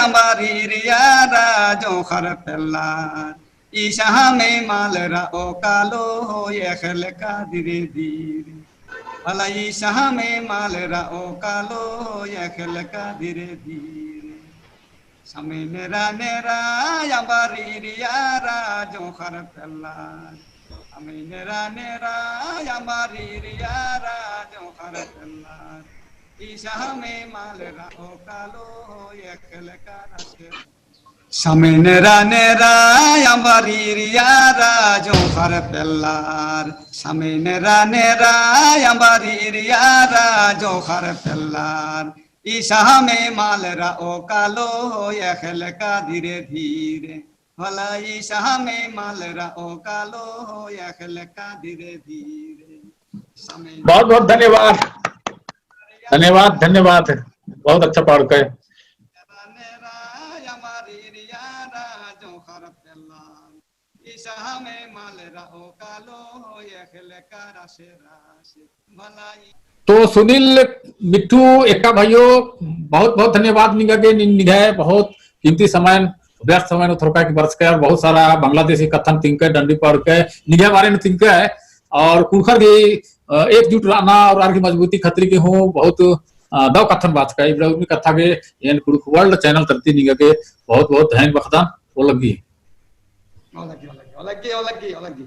अमा रीरिया रा जोंख़र पेल्लार। ईसा हमे मल रओ कालो हो एख़ेल का धीरे धीरे। भला ईसा हमे मल रओ कालो हो एख़ेल का धीरे धीरे। समे नेरा नेरा अमा रीरिया रा जोंख़र पेल्लार। समे नेरा नेरा अमा रीरिया रा जोंख़र पेल्लार। ईसा हमे मल रओ कालो हो एख़ेल का धीरे। समे नेरा नेरा अमा रीरिया रा जोंख़र पेल्लार। समे नेरा नेरा अमा रीरिया रा जोंख़र पेल्लार। ईसा हमे मल रओ कालो हो एख़ेल का धीरे धीरे। भला ईसा हमे मल रओ कालो हो एख़ेल का धीरे धीरे। समे बहुत बहुत धन्यवाद। धन्यवाद, धन्यवाद। बहुत अच्छा पाड़कय। तो सुनील मिट्ठू एक्का भाइयो, बहुत बहुत धन्यवाद निंगा गे, नि-, निंग्है बहुत कीमती समय, व्यस्त समय नू थोरका की बरचकय और बहुत सारा बांग्लादेशी कत्थन तिंकय, डंडी पाड़कय, निंग्है बारे नू तिंकय और कुँड़ुख़र गही अ, एकजुट रअना और आर गही मजबूती खतरी गे हूँ बहुत, अ, दव कत्थन बाचकय। इबड़ा उर्मी कत्था गे एन कुँड़ुख़ World channel तरती निंगा गे बहुत बहुत धैन बअदन। ओलग्गी। ओलग्गी, ओलग्गी, ओलग्गी, ओलग्गी।